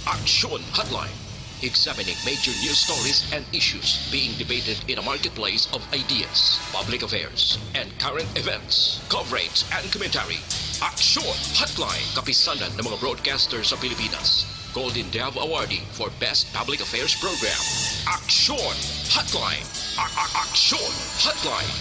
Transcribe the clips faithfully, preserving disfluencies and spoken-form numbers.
Action Hotline. Examining major news stories and issues being debated in a marketplace of ideas, public affairs, and current events. Coverage and commentary. Action Hotline. Kapisanan ng mga broadcaster sa Pilipinas. Golden Dove Awardee for Best Public Affairs Program. Action Hotline. A- a- Action Hotline.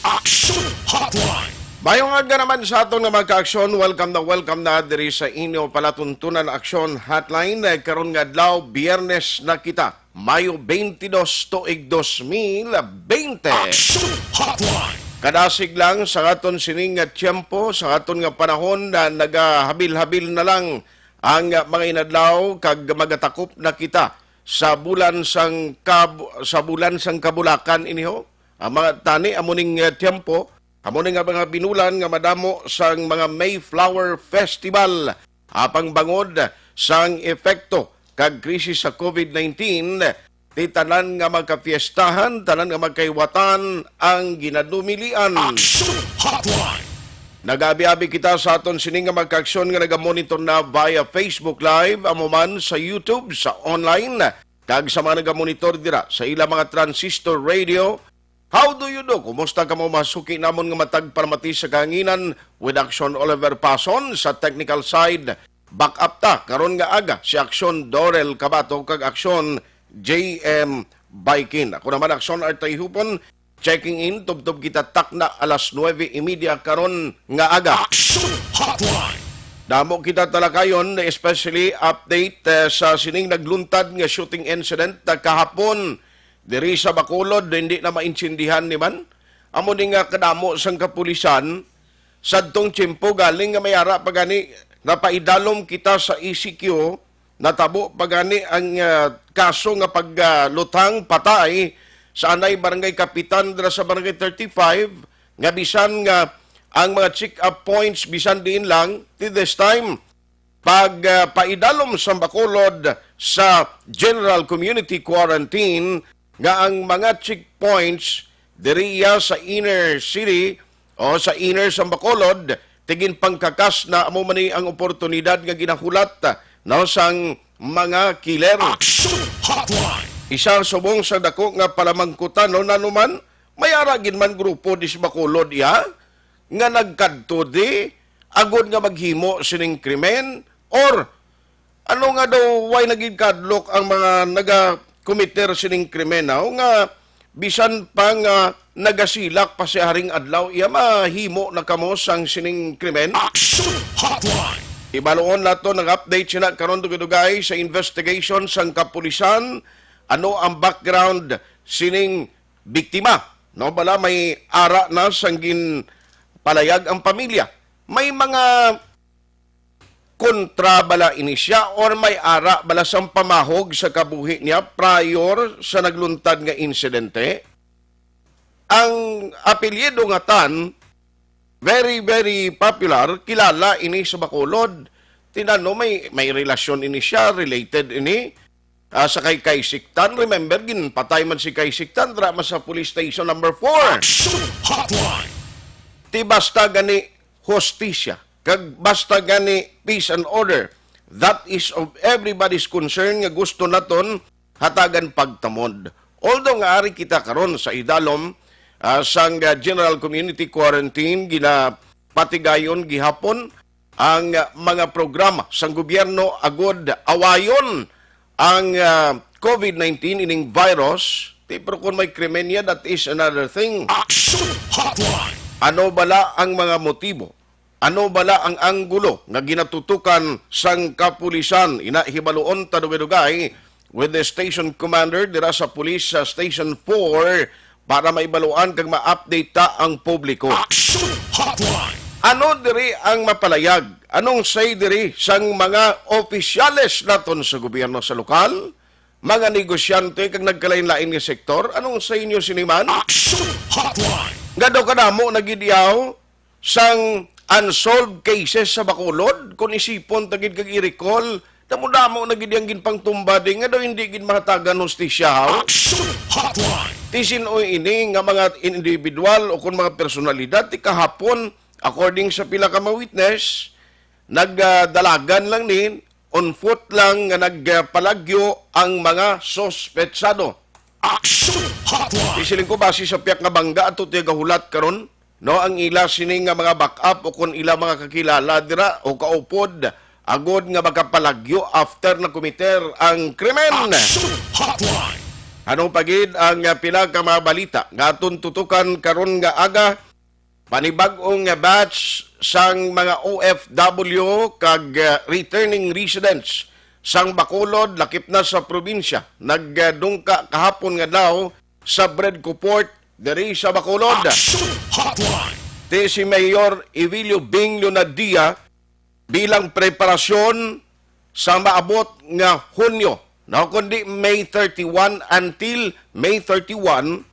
Action Hotline. Mayong aga naman sa aton nga mga ka-aksyon. Welcome na welcome na diri sa inyo palatuntunan Action Hotline. Eh, karon nga adlaw, Biyernes na kita, Mayo twenty-two, tuig dos mil twenty. Action Hotline. Kadasig lang sa aton sining nga tiyempo, sa aton nga panahon na nagahabil-habil na lang ang mga inadlaw kag magatakop na kita sa bulan sang kab-, sa bulan sang kabulakan iniho. Ang mga tani amo ning, eh, tiyempo, amo ni nga mga binulan nga madamo sang mga Mayflower Festival, apang bangod sang epekto kag krisis sa COVID nineteen, ti tanan nga magkapiestahan, tanan nga magkahiwatan ang ginadumilian. Action Hotline. Nagaabi-abi kita sa aton sini nga mga ka-aksyon nga nagamonitor na via Facebook Live, amo man sa YouTube, sa online, kag sa mga nagamonitor dira sa ila mga transistor radio. How do you do? Kumusta kamo, mga suki namon nga matag paramati sa kahanginan? With Action Oliver Pason sa technical side. Back up ta karon nga aga si Aksyon Dorel Cabato kag Aksyon J M Baikin. Ako naman, Aksyon Artay Hupon, checking in. Tubtob kita takna alas nuebe y media karon nga aga. Action Hotline. Damo kita talakayon, especially update, eh, sa sining nagluntad nga shooting incident, ah, kahapon diri sa Bacolod. Hindi na maintindihan ni man amo ni nga kadamo sang kapulisan. Sadtong tiyempo galing nga may ara pa gani, napaidalom kita sa E C Q, natabo pa gani ang, ah, kaso nga pagluthang patay sa anay barangay kapitan dira sa Barangay thirty-five, nga bisan nga ang mga check-up points bisan diin lang, ti this time, pag, ah, paidalom sa Bacolod sa General Community Quarantine, nga ang mga checkpoints diri iya sa inner city o sa inner sa Bacolod, ti ginpangkakas na. Amo man ni ang oportunidad nga ginahulat, no, sang mga killer. Action Hotline. Isa subong sa dako nga palamangkutan, no, nanuman, may ara gid man grupo di sa Bacolod iya nga nagkadto di agod nga maghimo sining krimen, or ano nga daw, way nagigkadlok ang mga nagakomiter sining krimen, aw, nga bisan pa nga nagasilak pa si Haring Adlaw, iya mahimo na kamo sang sining krimen? Action Hotline. Ibaluon nato, nag-update sila karon dugay-dugay sa investigation sang kapulisan. Ano ang background sining biktima? No, bala may ara na sang ginpalayag ang pamilya. May mga kontra bala ini siya or may ara bala sang pamahog sa kabuhi niya prior sa nagluntad nga insidente? Ang apelyido nga Tan, very, very popular, kilala ini sa Bacolod. Tinano may, may relasyon ini siya, related ini, ah, sa kay Kay Siktan. Remember, ginpatay man si Kay Siktan dira man sa Police Station number four. Action Hotline. Ti basta gani hostisya, kag basta gani peace and order, that is of everybody's concern, nga gusto naton hatagan pagtamod. Although nga ari kita karon sa idalom, ah, sang, ah, General Community Quarantine, ginapatigayon gihapon ang, ah, mga programa sang gobyerno agud awayon ang, ah, COVID nineteen, ining virus. Ti, pero kung may krimen niya, that is another thing. Action Hotline. Ano bala ang mga motibo? Ano bala ang anggulo nga ginatutukan sang kapulisan? Ina, hibaluon ta dugay-dugay with the station commander dira sa police sa Station four para maibaluan kag ma-update ta ang publiko. Action Hotline. Ano diri ang mapalayag? Anong say diri sang mga opisyales naton sa gobyerno sa lokal, mga negosyante kag nagkalain-lain nga sektor? Anong say niyo sini man? Action Hotline. Nga daw kadamo na gid yaw sang unsolved cases sa Bacolod, kung isipon ta gid kag i-recall, damo-damo na gid ang ginpangtumba di nga daw hindi gid mahatagan hustisya, haw? Action Hotline. Ti sin-o ini nga mga individual o kung mga personalidad, ti kahapon, according sa pila ka mga witness, nagdalagan lang ni, on foot lang nga nagpalagyo ang mga suspetsado. Action Hotline! Isiling ko, base sa piyak nga bangga ato tiya gahulat karon, no, ang ila sini nga mga backup o kung ila mga kakilala dira o kaupod, agod nga makapalagyo after na kumiter ang krimen. Action Hotline! Ano pa gid ang, ah, pinakamabalita nga aton tutukan karon nga aga? Panibag-ong nga batch sang mga O F W kag, ah, returning residents sang Bacolod, lakip na sa probinsya, nagdungka kahapon nga adlaw sa Bredco Port diri sa Bacolod. Action Hotline! Ti si Mayor Evilio Bing Leonadia bilang preparasyon sa maabot nga Hunyo, no, kundi May thirty-one, until May thirty-one,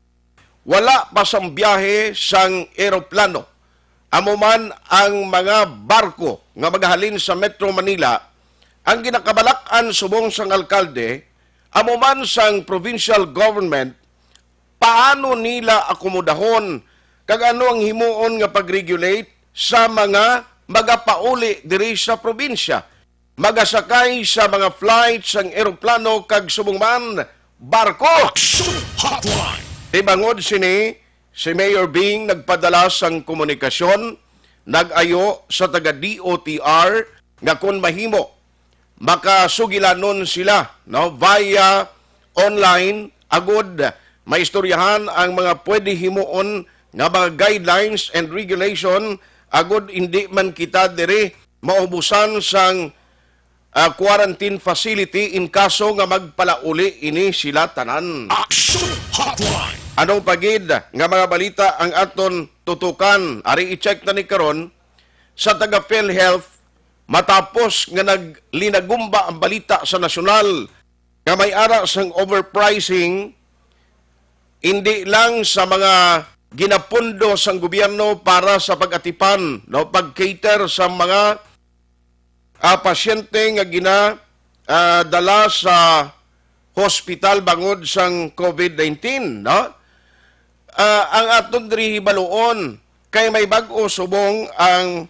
wala pa sang biyahe sang eroplano. Amo man ang mga barko nga magahalin sa Metro Manila, ang ginakabalak-an subong sang alkalde, amo man sang provincial government, paano nila akomodahon kag ano ang himuon nga pag-regulate sa mga magapauli diri sa probinsya, magasakay sa mga flight sang eroplano kag subong man barko. Action Hotline! Tibangod sini, si Mayor Bing nagpadala sang komunikasyon, nag-ayo sa taga D O T R nga kon mahimo, makasugilanon sila, no, via online, agud maistoryahan ang mga pwede himuon nga mga guidelines and regulation, agud indi man kita diri maubusan sang, ah, quarantine facility in kaso nga magpalauli ini sila tanan. Action Hotline! Ano pa gid nga mga balita ang aton tutukan? Ari, i-check na ni karon sa taga PhilHealth, matapos nga naglinagumba ang balita sa nasyonal nga may ara sang overpricing, hindi lang sa mga ginapundo sang gobyerno para sa pag-atipan, no, pag-cater sa mga, ah, pasyente nga gina, ah, dala sa hospital bangod sang COVID nineteen, no? Ah, ang aton diri hibaluon kay may bag-o subong ang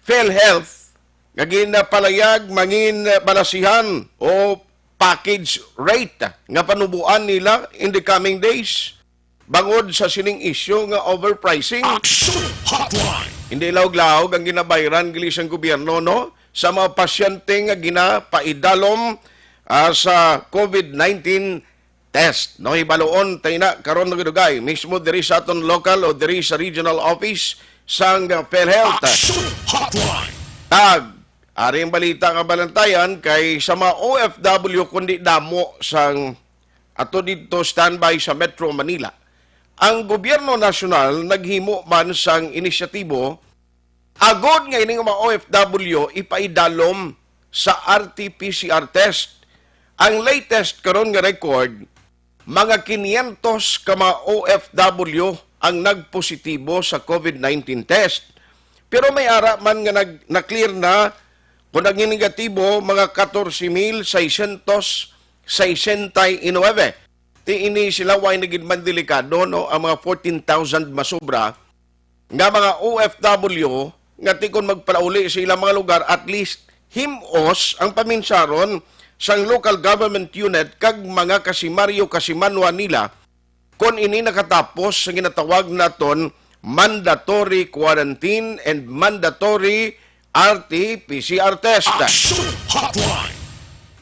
PhilHealth nga ginapalayag mangin balasihan o package rate nga panuboan nila in the coming days bangod sa sining issue nga overpricing. Action Hotline! Hindi laog-laog ang ginabayran gali sang gobyerno, no, sa mga pasyente nga ginapaidalom, ah, sa COVID nineteen test. No, hibaluon tayo na karon nga dugay, mismo diri sa aton local o diri sa regional office sang PhilHealth. Action Hotline! Tag, ari ang balita nga balantayan kay sa mga O F W kundi damo sang ato didto standby sa Metro Manila. Ang gobyerno nasyonal naghimo man sang inisyatibo agod nga ining mga O F W ipaidalom sa R T P C R test. Ang latest karon nga record, mga kinyentos ka mga O F W ang nagpositibo sa COVID nineteen test. Pero may ara man nga nag-, na-clear na, kung naging negatibo, mga katorse mil seiscientos sesenta y nuebe. Ti ini sila way na gid man delikado, no? Ang mga fourteen thousand masobra nga mga O F W nga ti kon magpalauli sa ilang mga lugar, at least him-os ang paminsaron sang local government unit kag mga kasimaryo-kasimanwa nila kon ini nakatapos sa ginatawag naton mandatory quarantine and mandatory R T P C R test. Action Hotline!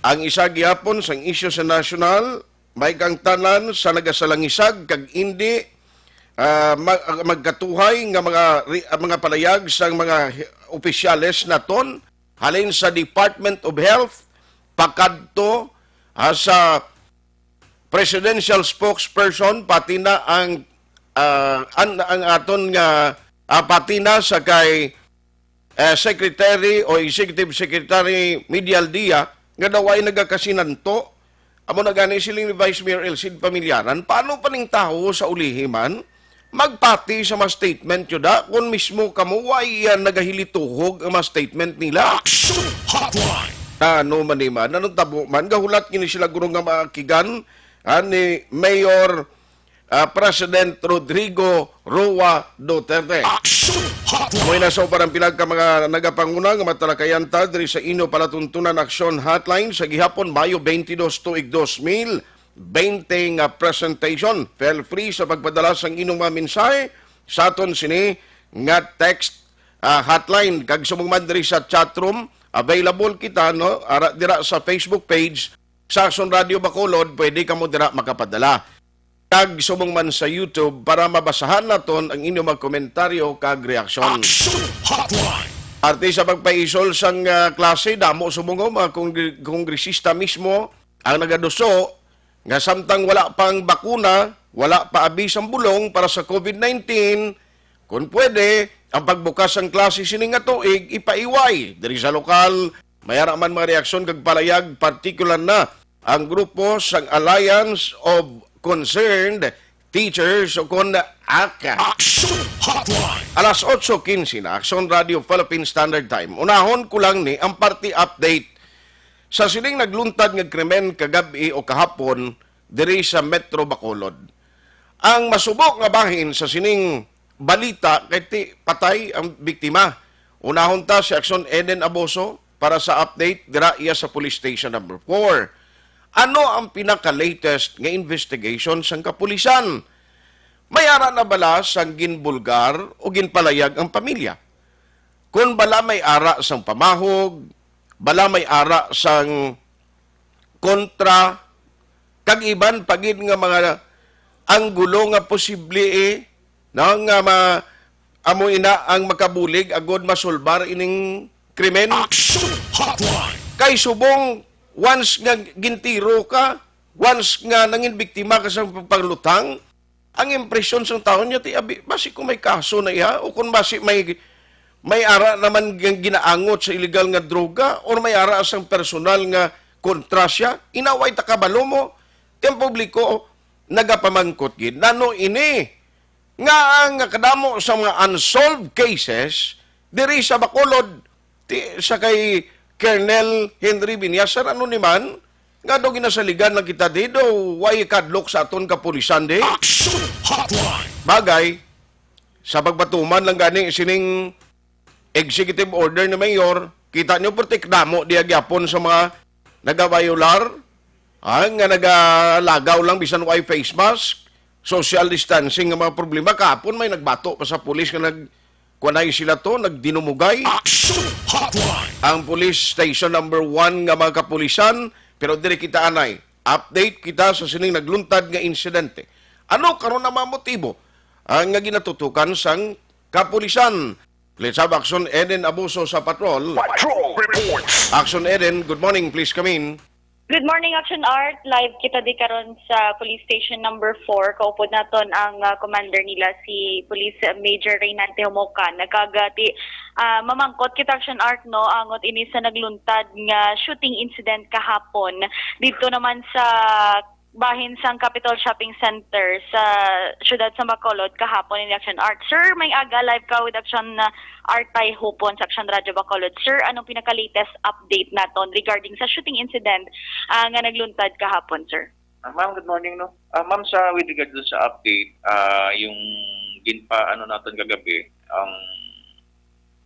Ang isa gihapon sang isyu sa nasyonal, may kang tanan sa nagasalangisag kag indi, ah, mag-, magkatuhay nga mga ri-, ah, mga palayag sang mga hi-, opisyales naton, halin sa Department of Health, pakadto, ah, sa presidential spokesperson, pati na ang, ah, an-, ang aton nga, ah, pati na sa kay, eh, Secretary o Executive Secretary Medial Dia nga daw ay nagakasinanto. Amo na gani siling ni Vice Mayor Elcid Pamilyaran, paano pa ning tawo sa ulihi man magpati sa mga statement yun da, kung mismo kamo wa iya nagahilituhog ang mga statement nila? Action Hotline! Ano man ni man, anong tabo man, gahulat gini sila guro nga maakigan, ah, ni Mayor ah, President Rodrigo Roa Duterte. Action Hotline. Amoy na sa parang pila ka mga nagapanguna nga matalakayan ta diri sa inyo palatuntunan Action Hotline sa gihapon, Mayo twenty-two, tuig dos mil twenty nga presentation. Feel free sa pagpadala sang inyong mga mensahe sa aton sini nga text, ah, hotline. Kag subong man diri sa chat room, available kita, no? Ara, dira sa Facebook page sa Action Radio Bacolod, pwede kamo dira makapadala. Kag subong man sa YouTube para mabasahan naton ang inyong mga komentaryo kag reaksyon. Action Hotline. Parte sa pagpaisol sang, ah, klase, damo subong ang mga kongre-, kongresista mismo ang nagaduso nga samtang wala pang bakuna, wala pa abi sang bulong para sa COVID nineteen, kung pwede, ang pagbukas sang klase sini nga tuig ipaiway. Diri sa lokal, may ara man mga reaksyon kag palayag, partikular na ang grupo sang Alliance of Concerned Teachers o kon aka. Action Hotline. Alas otso quince na, Action Radio Philippine Standard Time. Unahon ko lang ni ang party update sa sining nagluntad nga krimen kagab-i o kahapon diri sa Metro Bacolod. Ang masubo nga bahin sa sining balita kay ti patay ang biktima. Unahon ta si Action Eden Aboso para sa update dira iya sa Police Station Number four. Ano ang pinaka-latest nga investigation sang kapulisan? May ara na bala sang ginbulgar o ginpalayag ang pamilya? Kon bala may ara sang pamahog, bala may ara sang kontra, kag iban pa gid nga mga anggulo nga posible, eh, no, nga ma-, amo ina ang makabulig agud masulbar ining krimen. Action Hotline. Kay subong, once nga gintiro ka, once nga nangin biktima ka sa pagpanglutang, ang impresyon sang tawo niya, ti, abi, basi kung may kaso na iya, o kung basi may, may ara naman nga ginaangot sa illegal nga droga, or may ara sang personal nga kontra siya, inaway ta kabalo mo, ti ang publiko nagapamangkot gid, nano ini nga ang kadamo sa mga unsolved cases diri sa Bacolod, ti, sa kay Colonel Henry Viñas, sir, ano ni man, nga daw ginasaligan lang kita di, daw way kadlok sa aton kapulisan di. Action Hotline. Bagay, sa pagpatuman lang gani sining executive order ni Mayor, kita nyo, perti kadamo diya gyapon sa mga nagabayular, ah, nga nagalagaw lang bisan way face mask, social distancing nga mga problema. Kahapon may nagbato pa sa pulis nga nag-, kuanay sila to, nagdinumugay. Action Hotline. Ang Police Station Number One nga mga kapulisan, pero diri kita anay. Update kita sa sining nagluntad nga insidente. Ano karon ang mga motibo, ah, nga ginatutukan sang kapulisan? Let's have Action Eden Abuso sa patrol. Patrol reports. Action Eden, good morning. Please come in. Good morning, Action Art. Live kita di karon sa Police Station Number Four. Kaupod naton ang, ah, commander nila, si Police Major Reynante Humocan. Nagkaga ti, ah, mamangkot kita, Action Art, no, angot ini sa nagluntad nga shooting incident kahapon didto naman sa bahin sang Capitol Shopping Center sa siyudad sa Bacolod kahapon in Action Art. Sir, may aga, live ka with Action, uh, Art Tay Hupon sa Action Radyo Bacolod. Sir, anong pinaka-latest update naton regarding sa shooting incident, ah, nga nagluntad kahapon, sir? Ah, ma'am, good morning, no? Ah, ma'am, sa with regard dun sa update, ah, yung ginpa-, ano naton kagabi, ang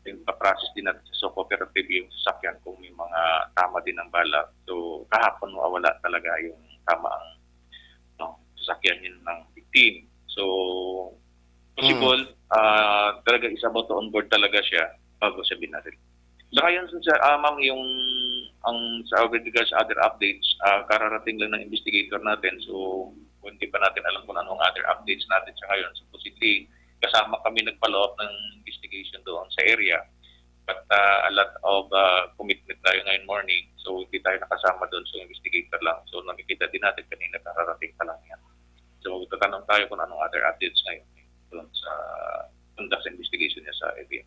nagpa-process din natin sa cooperative yung sasakyan kung may mga tama din ang bala. So, kahapon, wala talaga yung tama ang, no, sasakyan yun ng victim. So, possible, ah, talaga is about to onboard talaga siya bago siya binaril. Sa ngayon, sir, ah, ma'am, yung ang sa with regards sa other updates, ah, kararating lang ng investigator natin. So, hindi pa natin alam kung anong other updates natin sa ngayon. Supposedly, kasama kami nag-follow up ng investigation doon sa area. But, ah, a lot of, ah, commitment tayo ngayon morning. So, hindi tayo nakasama doon. So, investigator lang. So, nakikita din natin kanina, kararating pa lang yan. So, tatanong tayo kung anong other updates ngayon doon sa conduct sa investigation niya sa area.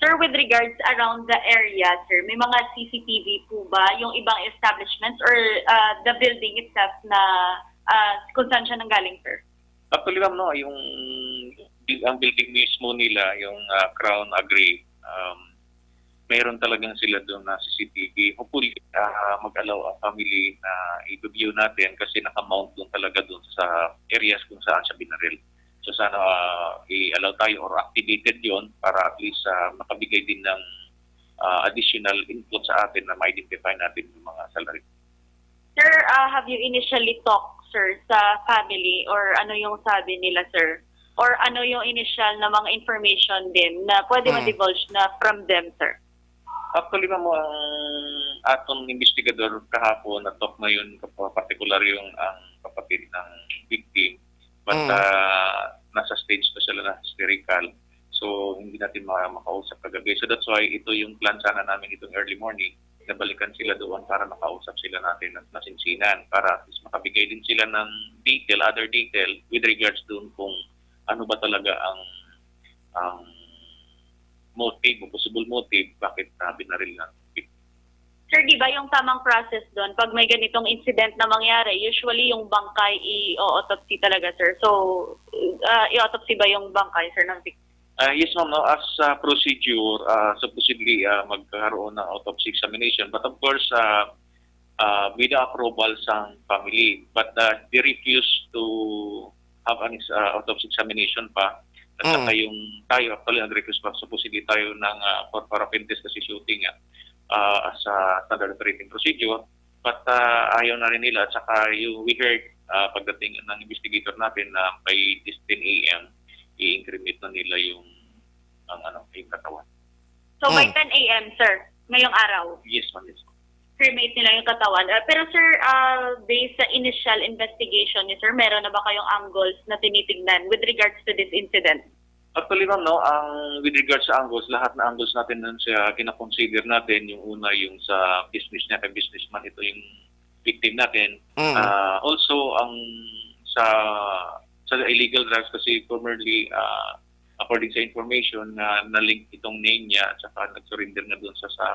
Sir, with regards around the area, sir, may mga C C T V po ba yung ibang establishments or, ah, the building itself na, ah, kung saan siya nanggaling, sir? Actually, ma'am, no, yung bi-, ang building mismo nila, yung, ah, Crown Agri, um, Mayroon talagang sila doon na C C T V. Hopefully, ah, mag-allow ang family na i-view natin kasi naka-mount doon talaga doon sa areas kung saan siya binaril. So sana, ah, i-allow tayo or activated yon para at least, ah, makabigay din ng, ah, additional input sa atin na ma-identify natin yung mga salary. Sir, ah, have you initially talked, sir, sa family, or ano yung sabi nila, sir? Or ano yung initial na mga information din na pwede Mm. ma-divulge na from them, sir? Actually, ma'am, ang atong investigador kahapon at talk ngayon, kap- particular yung ang kapatid ng victim, but Mm. ah, nasa stage pa sila na hysterical. So, hindi natin ma- makausap kagabi. So, that's why ito yung plan sana namin itong early morning, nabalikan sila doon para makausap sila natin at masinsinan para at least makabigay din sila ng detail, other detail with regards doon kung ano ba talaga ang ang motive o possible motive bakit na binaril ng victim. Sir, di ba yung tamang process doon, pag may ganitong incident na mangyari, usually yung bangkay i-autopsy talaga, sir. So, ah, i-autopsy ba yung bangkay, sir, ng victim? Ah, yes, ma'am. No? As a procedure, ah, supposedly ah, magkakaroon ng autopsy examination. But of course, ah, ah, with the approval sa family. But ah, they refuse to have an ex- ah, autopsy examination pa. At Mm. saka yung tayo, actually, nag-request pa supposedly tayo ng uh, parapentes kasi shooting nga ah, as a standard operating procedure. But ah, ayaw na rin nila. At saka yung we heard ah, pagdating ng investigator natin na by this ten a.m., i-incriminate na nila yung ang ano yung katawan. So, by Mm. ten a.m., sir, ngayong araw, Yes, ma'am. Yes. cremate nila yung katawan. Ah, pero, sir, ah, based sa initial investigation niyo, sir, meron na ba kayong angles na tinitignan with regards to this incident? Actually, ma'am, no, ang with regards sa angles, lahat na angles natin nun siya kinakonsider natin. Yung una, yung sa business niya, kay businessman ito yung victim natin. Mm. Ah, also, ang sa sa illegal drugs kasi formerly, ah, according sa information, na na-link itong name niya at saka nag-surrender na doon sa, sa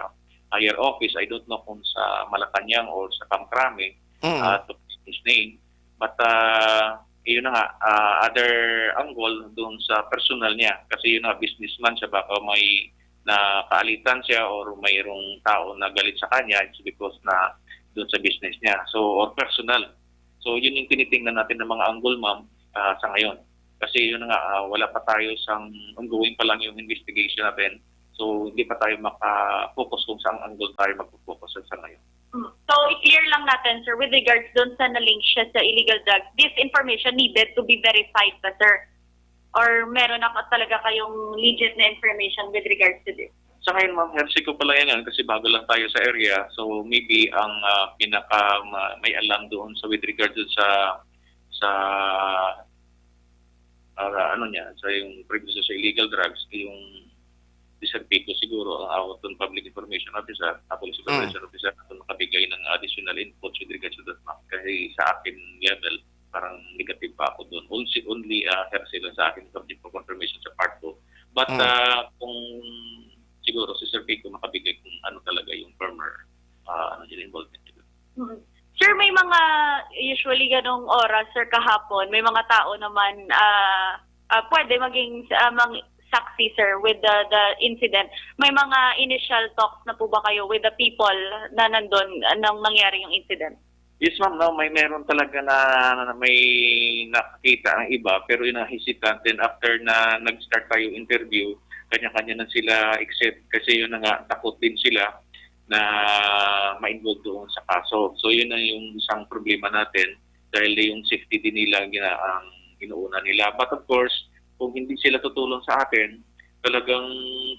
higher office. I don't know kung sa Malacañang or sa Kamkrame, Mm. ah, to his name. But ah, yun na nga, ah, other angle doon sa personal niya. Kasi yun nga, businessman siya, baka may nakaalitan siya or mayroong tao na galit sa kanya, it's because na doon sa business niya. So, or personal. So, yun yung tinitingnan natin ng mga angle, ma'am, ah, sa ngayon. Kasi yun na nga, ah, wala pa tayo sa ongoing pa lang yung investigation natin. So, hindi pa tayo maka-focus kung saan angle tayo mag-focus sa ngayon. Mm. So, i-clear lang natin, sir, with regards doon sa na-link siya sa illegal drugs, this information needed to be verified pa, sir? Or meron na talaga kayong legit na information with regards to this? Sa ngayon, ma'am, hearsay ko pala yan, yan kasi bago lang tayo sa area. So, maybe ang ah, pinaka ma- may alam doon sa with regards doon sa sa ah, ano niya, sa yung previous sa illegal drugs, yung Sir Pico siguro ang aton public information officer, ako si Mm. Information Officer, ato makabigay ng additional input with regards to that, ma'am. Kasi sa akin level, parang negative pa ako doon. Only, only uh, hearsay lang sa akin, subject for confirmation sa part two. But Mm. ah, kung siguro si Sir Pico makabigay kung ano talaga yung former ah, ano nila involvement nila. Mhm. Sir, may mga, usually ganong oras, sir, kahapon, may mga tao naman, ah, ah, pwede maging ah, mang saksi, sir, with the, the incident. May mga initial talks na po ba kayo with the people na nandun ah, nang nangyari yung incident? Yes, ma'am. No, may meron talaga na, na may nakakita ang iba, pero yung hesitant. Then after na nag-start tayo interview, kanya-kanya na sila except kasi yun na nga, takot din sila na ma-involve doon sa kaso. So yun na yung isang problema natin dahil yung safety din nila ang gina- ang inuuna nila. But of course, kung hindi sila tutulong sa atin, talagang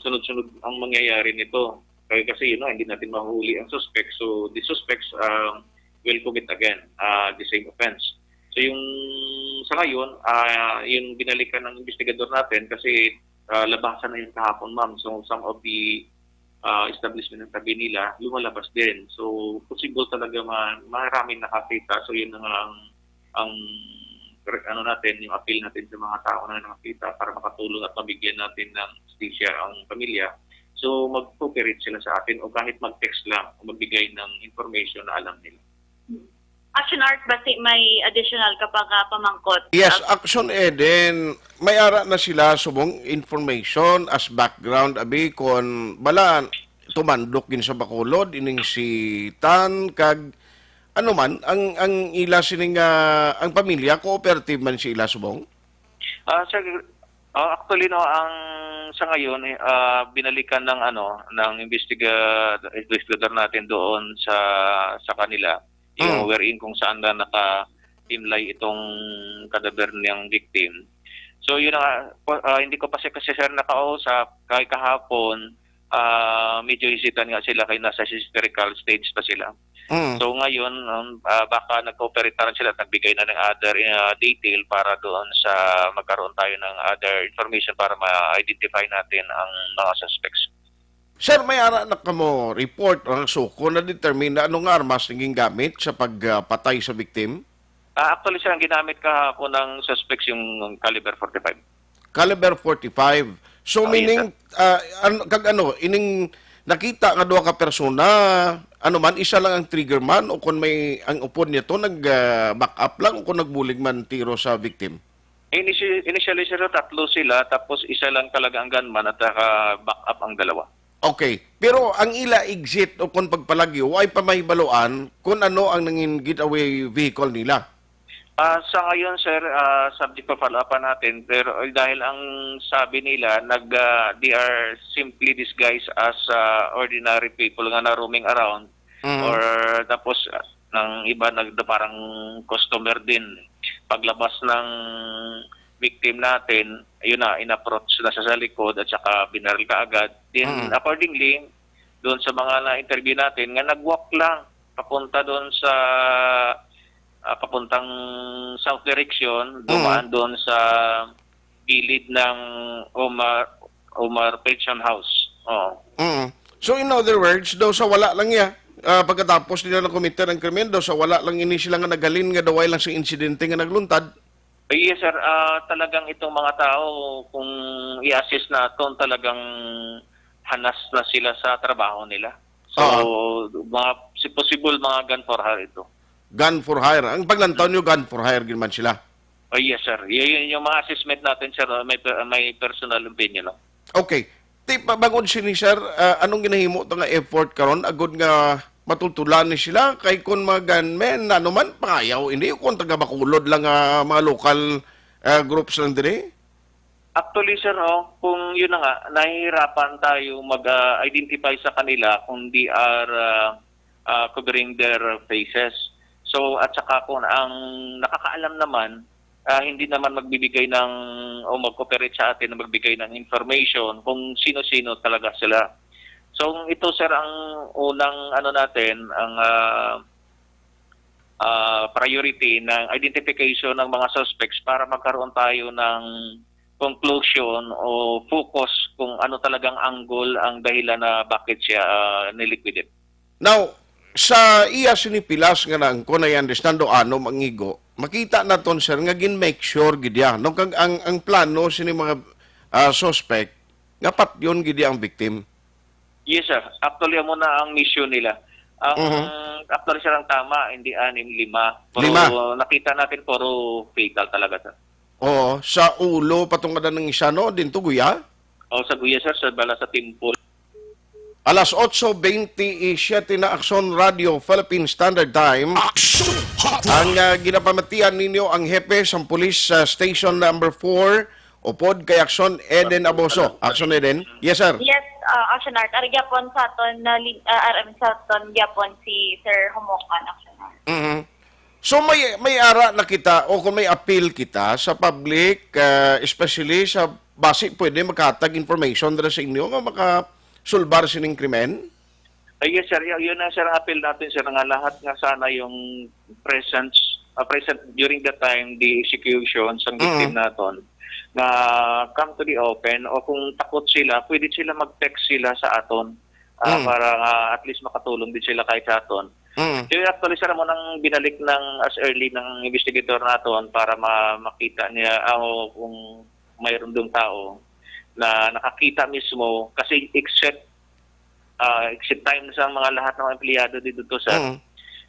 sunod-sunod ang mangyayari nito. Kaya kasi yun na, hindi natin mahuli ang suspect. So the suspects um, will commit again uh, the same offense. So yung sa ngayon, uh, yung binalikan ng investigador natin kasi uh, labasan na yung kahapon, ma'am. So some of the uh, establishment ng tabi nila, lumalabas din. So possible talaga ma maraming nakakita. So yun na nga ang, ang ano natin, yung appeal natin sa mga tao na nakakita para makatulong at mabigyan natin ng hustisya ang pamilya. So mag-cooperate sila sa atin o kahit mag-text lang o magbigay ng information na alam nila. Action Art, basi may additional ka pa nga pamangkot? Yes, Action Eden, may ara na sila subong information as background, abi, kon balaan, tumandok gid sa Bacolod, ining si Tan, kag ano man, ang, ang ila sining, ah, ang pamilya, cooperative man si ila subong? Ah, sir, ah, actually, no, ang sa ngayon, eh, ah, binalikan ng, ano, ng investiga-, investigador natin doon sa, sa kanila, yung Mm. wherein kung saan na naka-inlay itong kadaber niyang victim. So, yun na nga, pa-, ah, hindi ko pa siya kasi, sir, nakausap. Kahit kahapon, ah, medyo hesitant nga sila kay nasa hysterical stage pa sila. Mm. So, ngayon, um, ah, baka nag-cooperate na rin sila at nagbigay na ng other, ah, detail para doon sa magkaroon tayo ng other information para ma-identify natin ang mga suspects. Sir, may ara na kamo report o suko na determine na ano nga armas naging gamit sa pagpatay sa victim? Ah, actually, sir, ang ginamit kahapon ng suspects yung caliber forty-five. Caliber forty-five. So, Oh, yes, meaning, sir. ah, an-, kag ano, ining nakita nga duha ka persona, ano man, isa lang ang trigger man, o kung may, ang upod niya to, nag, ah, back up lang, o kung nagbulig man tiro sa victim? Initi-, initially, sir, tatlo sila, tapos isa lang talaga ang gunman at naka-back up ang dalawa. Okay. Pero ang ila exit o kung pagpalagyo, ay pamahibaluan kung ano ang nangin getaway vehicle nila? Ah, sa ngayon, sir, ah, subject pa follow-upan natin, pero, eh, dahil ang sabi nila, nag, ah, they are simply disguised as, ah, ordinary people nga na roaming around, Mm. or tapos, ah, ng iba, nag, parang customer din. Paglabas ng victim natin, ayun na, in-approach na siya sa likod at saka binaril kaagad. Then, Mm. accordingly, doon sa mga na-interview natin, nga nag-walk lang papunta doon sa, ah, papuntang south direction, Mm. dumaan doon sa gilid ng Omar, Omar Pension House. Oo. Mm. So, in other words, daw sa wala lang niya, ah, pagkatapos nila na-commit ang krimen, daw sa wala lang ini sila nga naghalin nga daw ay lang sa insidente nga nagluntad. Eh, yes, sir. Ah, talagang itong mga tao, kung i-assess naton, talagang hanas na sila sa trabaho nila. So, Oo. mga, si possible, mga gun for hire ito. Gun for hire. Ang paglantaw niyo, gun for hire gid man sila? Oh, yes, sir. Y-, yun yung mga assessment natin, sir. May per-, may personal opinion lang. Okay. Ti, pa-, bangod sini, sir, ah, anong ginahimo ta nga effort karon agud nga matultulan ni sila? Kay kung mga gunmen, ano man, pangayaw, hindi kung taga Bacolod lang nga mga local, ah, groups lang diri? Actually, sir, oh, kung yun na nga, nahihirapan tayo mag, ah, identify sa kanila kung they are, ah, ah, covering their faces. So, at saka kung ang nakakaalam naman, ah, hindi naman magbibigay ng, o mag-cooperate sa atin na magbigay ng information kung sino-sino talaga sila. So, ito, sir, ang unang, ano natin, ang, ah, ah, priority ng identification ng mga suspects para magkaroon tayo ng conclusion o focus kung ano talagang angle ang dahilan na bakit siya, ah, niliquidate. Now, sa iya sini pilas nga naangkon, I understand do ano mangigo, makita naton, sir, nga gin-make sure gid ya, no? Kag ang, ang plano sini mga, ah, suspect nga patyon gid ya ang victim. Yes, sir. Actually, amo na ang mission nila. Ang, Mhm. actually, sir, ang tama, hindi anim, lima. Pero Lima. nakita natin, puro fatal talaga, sir. Oo, sa ulo, patungadan ng isa, no? Din to, Guya? Oh, sa Guya, sir, sa bala sa temple. Alas otso bente y siete na, Aksyon Radio Philippine Standard Time. Aksyon Hotline. Ang, ah, ginapamatian ninyo ang hepe sang pulis sa Station Number four, upod kay Aksyon Eden Aboso. Aksyon Eden? Yes, sir. Yes, ah, Action Art. Ari gyapon sa aton na li-, ah, R M sa aton gyapon si Sir Humok, an Action Art. Mhm. So, may, may ara na kita o kung may appeal kita sa public, ah, especially sa basi pwede makahatag information dira sa inyo nga makasulbar sining krimen? Ah, yes, sir. Y-, yun na, sir, ang appeal natin, sir, nga lahat nga sana yung presence, ah, present during the time the execution sa Mm. victim naton, nga come to the open, o kung takot sila, pwede sila mag-text sila sa aton, ah, Mm. para nga at least makatulong din sila kahit sa aton. Mm. So, actually, sir, mo nang binalik ng as early ng investigator naton para ma-, makita niya, ah, o kung mayroon dong tao na nakakita mismo, kasi exit, ah, exit time sa mga lahat ng mga empleyado dito to, sir. Mm.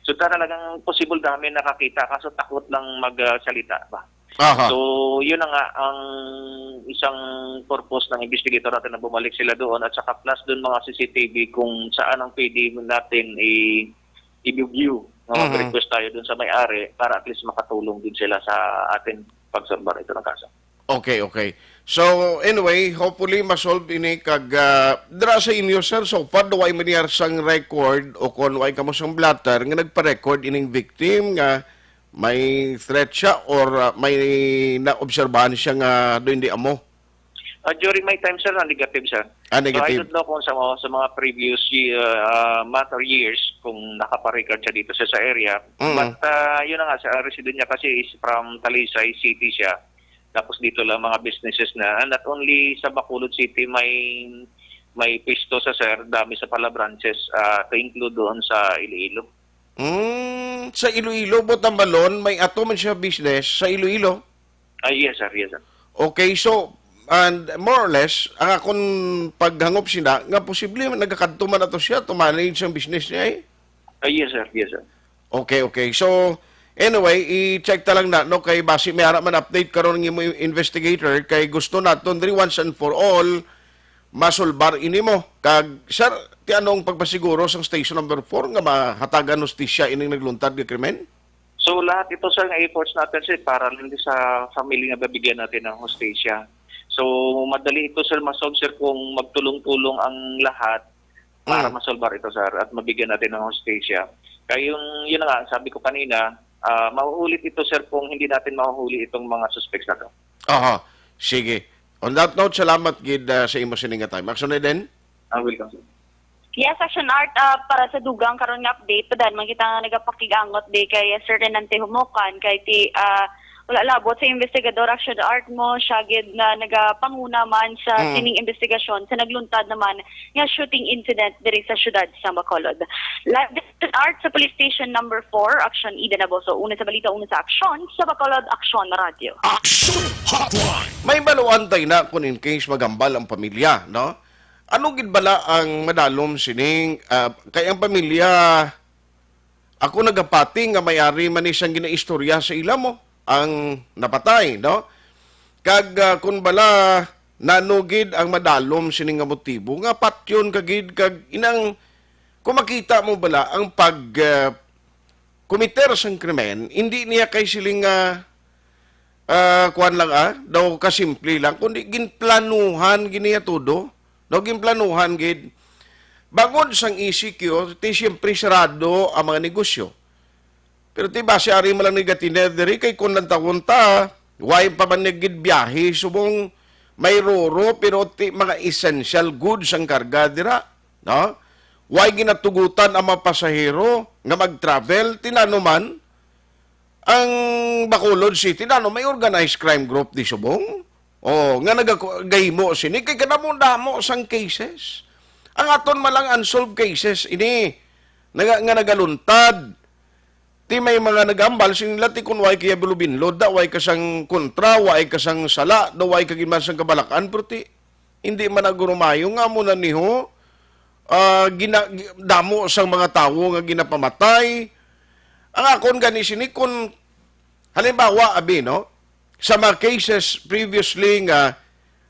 So, talagang possible dami nakakita, kaso takot lang magsalita ba. Aha. So, yun na nga ang isang purpose ng investigator natin na bumalik sila doon, at saka plus doon mga C C T V kung saan ang pwede natin i- i-view. No? Mhm. Request tayo doon sa may-ari para at least makatulong din sila sa atin pag-solve ito ng kaso. Okay, okay. So, anyway, hopefully masolve ini kag ah, dira sa inyo, sir, so far, way man niya sang record o kon way kamo sang blotter nga nagpa-record ining victim nga may threat siya or ah, may naobserbahan siya nga do hindi amo? Ah, during my time, sir, na negative, sir. Ah, So, I negative. Don't know kung sa, mga- sa mga previous year, ah, month or years kung nakaparecord siya dito sa, sa area. Mm. But ah, yun na nga, sa resident niya kasi is from Talisay City siya. Tapos dito lang mga businesses na. And not only sa Bacolod City, may may pwesto sa, sir, dami sa pala branches ah, to include doon sa Iloilo. Mm, sa Iloilo, Botambalon, may ato man siya business sa Iloilo. Ah, yes, sir. Yes, sir. Okay, so, and more or less, ang akon paghangop sina, nga posible man nagakadto man ato siya to manage ang business niya eh. Ah, yes, sir. Yes, sir. Okay, okay. So, anyway, i-check ta lang na, no, kay basi may ara man update karon ng imo investigator, kay gusto naton diri once and for all, masulbar ini mo. Kag, sir, ti anong pagpasiguro sang station number four nga mahatagan hustisya ining nagluntad nga krimen? So lahat ito, sir, nga efforts natin, sir, para lang din sa family nga babigyan natin ng hustisya. So madali ito, sir, masolve, sir, kung magtulong-tulong ang lahat para Mm. masolbar ito, sir, at mabigyan natin ng hustisya. Kaya yung, yun na nga, sabi ko kanina, ah, mahuhuli ito, sir, kung hindi natin mahuhuli itong mga suspects na to. Aha, sige. On that note, salamat gid ah, sa imo sini nga time. Action Eden? Ah, welcome, sir. Yes, Action Art, ah, para sa dugang karon nga update, padaan man kita nga nagapakig-angot di kay Sir Renante Humukan, kay ti, ah, wala labot sa investigador Action Art mo, siya gid na nagapanguna man sa Mm. sining investigasyon sa nagluntad naman nga shooting incident diri sa siyudad sa Bacolod. Live Action Art sa Police Station Number four, Action Ida Naboso. Una sa balita, una sa aksyon, sa Bacolod Action Radio. Action Hotline. May baluan tayo na kung in case magambal ang pamilya, no? Ano gid bala ang madalom sining ah, kay ang pamilya ako nagapati nga may ari man ni siyang ginaistorya sa ila mo ang napatay, no? Kag ah, kun bala nano gid ang madalom sini nga motibo nga patyon ka gid kag inang kung makita mo bala ang pag ah, committer sang krimen, hindi niya kay siling nga ah, kuan lang ah, daw kasimple lang, kundi ginplanuhan gid niya todo. No, ginplanuhan gid. Bangod sang E C Q, ti siyempre sarado ang mga negosyo. Pero ti basi ari man lang ni gatiner diri kay kun lantawon ta, way pa man ni gid biyahe subong may roro pero ti mga essential goods ang karga dira, no? Way ginatugutan ang mga pasahero nga mag-travel, tinano man ang Bacolod City nano may organized crime group di subong. Oh, nga nagagahimo sini kay kadamo-damo sang cases. Ang aton man lang unsolved cases ini naga, nga nagaluntad. Ti may mga nagambal sila ti kun way kaya bilubinlod da, way ka sang kontra, way ka sang sala, do way ka gid man sang kabalakan, pero ti hindi man nagurumayo nga mo na niho ah, gina, gi- damo sang mga tawo nga ginapamatay. Ang akon gani sini kun halimbawa abi no sa mga cases previously nga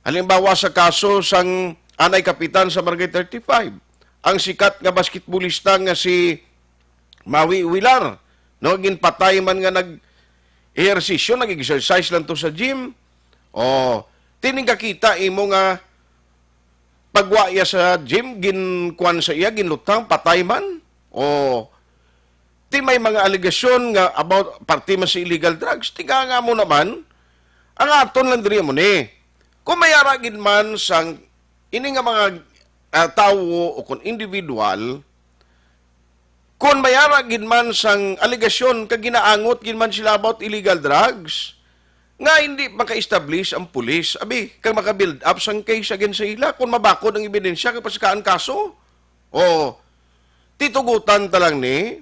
halimbawa sa kaso sang anay kapitan sa Barangay thirty-five, ang sikat nga basketballista nga si Maui Wilar, no, ginpatay man nga nag ehersisyo, nag-exercise lang to sa gym. O, tining kakita imo nga pagwa iya sa gym, ginkuan sa iya, ginlutang, patay man. O, ti may mga alegasyon nga about parte man sa illegal drugs, tiga nga mo naman, ang aton lang diri mo ni. Kung may ara gid man sang ini nga mga ah, tawo o kung individual, kung may ara gid man sang alegasyon kag ginaangot gid man sila about illegal drugs, nga hindi maka-establish ang pulis, abi, kag maka-build up sang case against sa ila kung mabakod ang ebidensya kag pasakaan kaso. O, titugutan ta lang ni,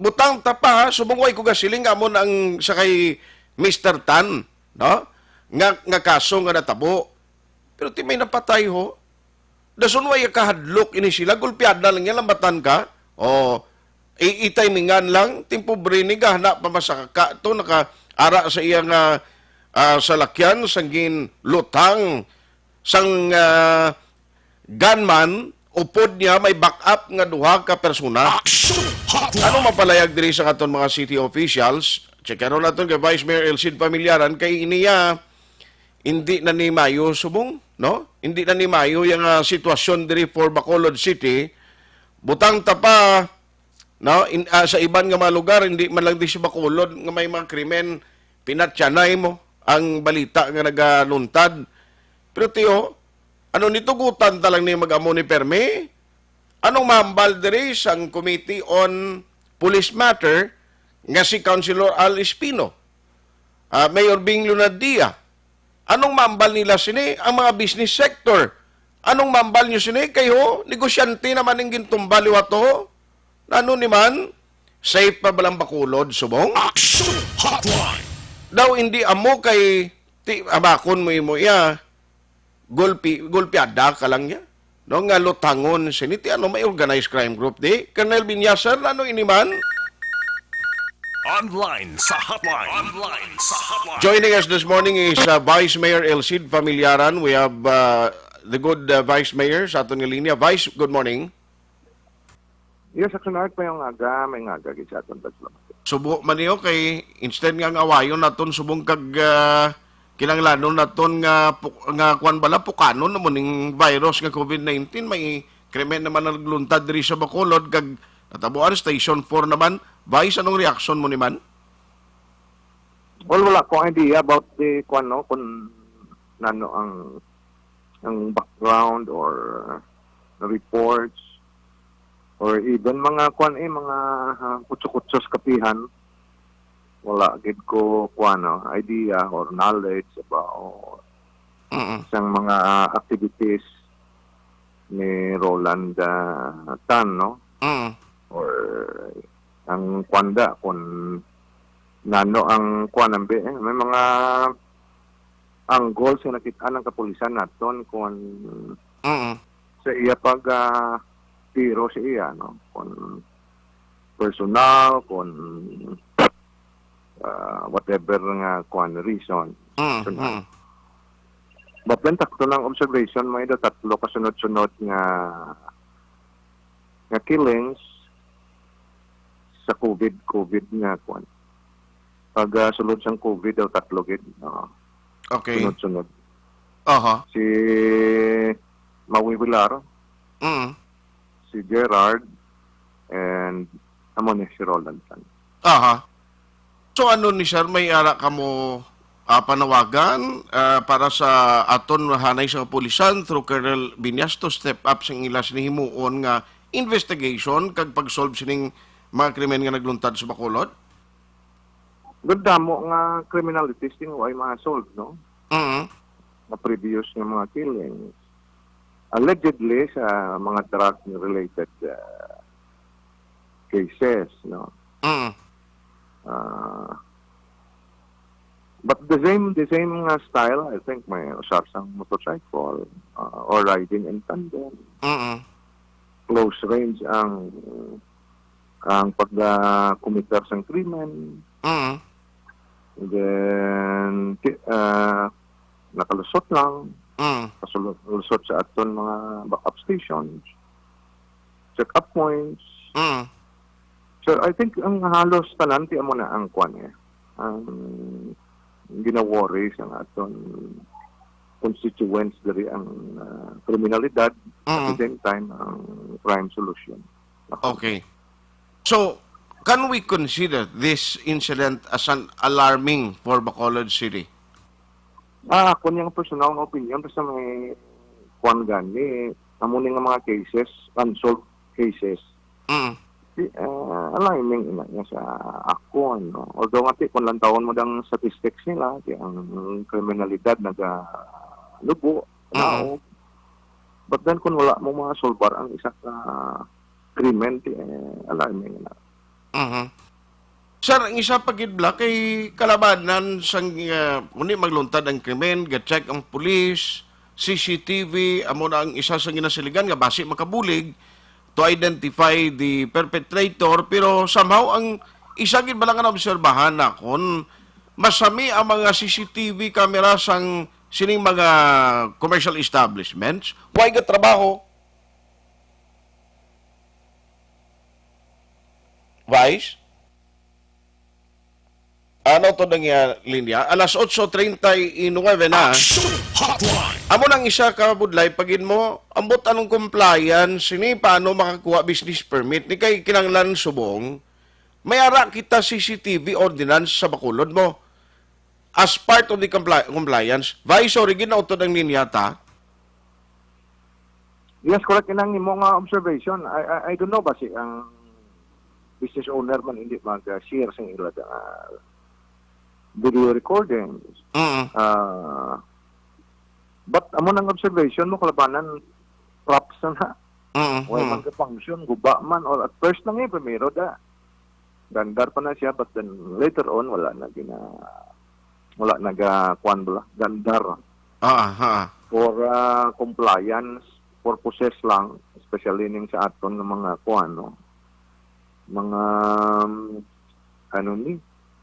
butang ta pa, ha, subong way ko gasiling nga amo na ang sa kay Mister Tan, no? Nga, nga kaso nga natabo. Pero ti may napatay ho. Dason way kahadlok ini sila, gulpiada lang yan, lambatan ka. O, i-, i-timingan lang, timpobre ni gahna pa masaka to, naka-ara sa iya nga ah, salakyan sang ginlutang sang, ah, gunman, upod niya may backup nga duha ka persona. Action Hotline. Ano mapalayag diri sa aton mga city officials? Checkaron naton kay Vice Mayor Elcid Familiaran kay iniya hindi na ni mayo subong, no? Hindi na ni mayo yung, ah, sitwasyon diri for Bacolod City. Butang ta pa, no? In, ah, sa iban nga mga lugar, hindi man lang di sa Bacolod nga may mga krimen, pinatyanay mo ang balita nga nagaluntad. Pero tiyo, ano, nitugutan ta lang ni mag-amo ni permi? Anong mahambal diri sang Committee on Police Matter nga si Councilor Al Espino, ah, Mayor Bing Leonardia? Anong mahambal nila sini ang mga business sector? Anong mahambal nyo sini? Kay ho, negosyante naman ang gintumba liwat ho. Nano ni man? Safe pa balang Bacolod, subong? Action Hotline. Daw hindi amo kay ti abakon mo imo iya. Gulpi, gulpiada ka lang niya. No, nga lutangon sini ti ano may organized crime group di. Colonel Binyas, sir, ano ini man? Online sa hotline. Online sa hotline. Joining us this morning is, uh, Vice Mayor Elcid Familiaran. We have, uh, the good, uh, Vice Mayor sa aton nga linya. Vice, good morning. Yes, Action Art, may nga aga, may nga aga gid sa aton, Taglo. Subo man niyo kay instead nga ngawayon naton subong kag, ah, kinahanglanon naton nga pu-, nga kuwan bala, pukanon na mo ning virus nga COVID nineteen, may krimen naman nagluntad diri sa Bacolod kag natabuan station four naman. Vice, anong reaction mo ni man? Well, wala ko idea about the kuwan, no, kung nano ang, ang background or reports or even mga kuwan, eh, mga, ah, kutso-kutso sa kapihan. Wala gid ko kuwan, no, idea or knowledge about Mm-mm. sang mga, ah, activities ni Roland, ah, Tan, no? Mm. Or ang kwanda kung nano ang kwan ang bi-, eh, may mga anggol sa nakit-an ng kapulisan naton kung Mm. sa iya pag, ah, tiro sa iya, no? Kung personal, kung, ah, whatever nga kwan reason. Mm, Personal. mm. But then, takto ng observation, may do tatlo kasunod-sunod nga, nga killings sa COVID, COVID nga kwan. Pag, ah, sulod sang COVID daw, tatlo gid. Oo. Okay. Sunod-sunod. Aha. Si Maui Villar, Mm. si Gerard, and amo ni si Roland Tan. Aha. So, ano ni sir, may ara kamo, ah, panawagan, ah, para sa aton hanay sa kapulisan through Colonel Binyas to step up sa ila sini himuon nga investigation kag pag-solve sining mga krimen nga nagluntad sa Bacolod? Gandamo nga criminalities sing way ma-solve, no? Mm. Nga previous nga mga killings. Allegedly sa mga drug-related, ah, cases, no? Mm. Ah, but the same, the same nga style, I think may usar sang motorcycle, ah, or riding in tandem. Mm. Close range ang, ang pag, ah, committer sang krimen. Mm. Then, ki-, ah, nakalusot lang. Mm. Kasul-, lusot sa aton mga backup stations, check-up points. Mm. So, I think ang halos tanan, ti amo na ang kwan, eh. Ang ginaworry sa aton constituents diri ang, ah, kriminalidad, at the Mm. same time, ang crime solution. Okay. So, can we consider this incident as an alarming for Bacolod City? Ah, ako niyang personal nga opinion, basta may kwan gani, amo ni nga mga cases, unsolved cases. Mm. Di, ah, alarming ina niya sa ako, ano. Although nga, ti, kung lantawon mo dang statistics nila, ti, ang kriminalidad nagalubo, Mm. naog. But then, kung wala mo mga solbar ang isa ka krimen, ti, eh, alarming na. Mhm. Sir, ang isa pa gid bala kay kalabanan sang, ah, muni magluntad ang krimen, ga-check ang pulis, C C T V, amo na ang isa sa ginasiligan nga basi makabulig to identify the perpetrator, pero somehow ang isa gid bala nga naobserbahan nakon, Masami ang mga C C T V camera sang sining mga commercial establishments. Way gatrabaho. Vice? Ano to nang iya linya? Alas otso treinta y nueve na. Action Hotline! Amo nang isa ka budlay pagin mo, ambot anong compliance ni paano makakuha business permit ni kay kinahanglan subong may ara kita C C T V ordinance sa Bacolod mo. As part of the compli- compliance, Vice, sorry, ginautod ang linya ta. Yes, correct. Inang imo nga observation. I, I, I don't know ba si ang business owner man hindi mag-share sa ila nga video recordings. Mm. Ah, but amo nang observation mo, kalabanan, props na na. Mm, Wala mm. man ka function, guba man, or at first lang eh, primero da. Gandar pa na siya, but then later on, wala na gina, wala na ga, kuwan bala, gandar. Ah, ha. For ah, compliance purposes lang, especially ning sa aton nga mga kuwan, no? Mga, um, ano ni,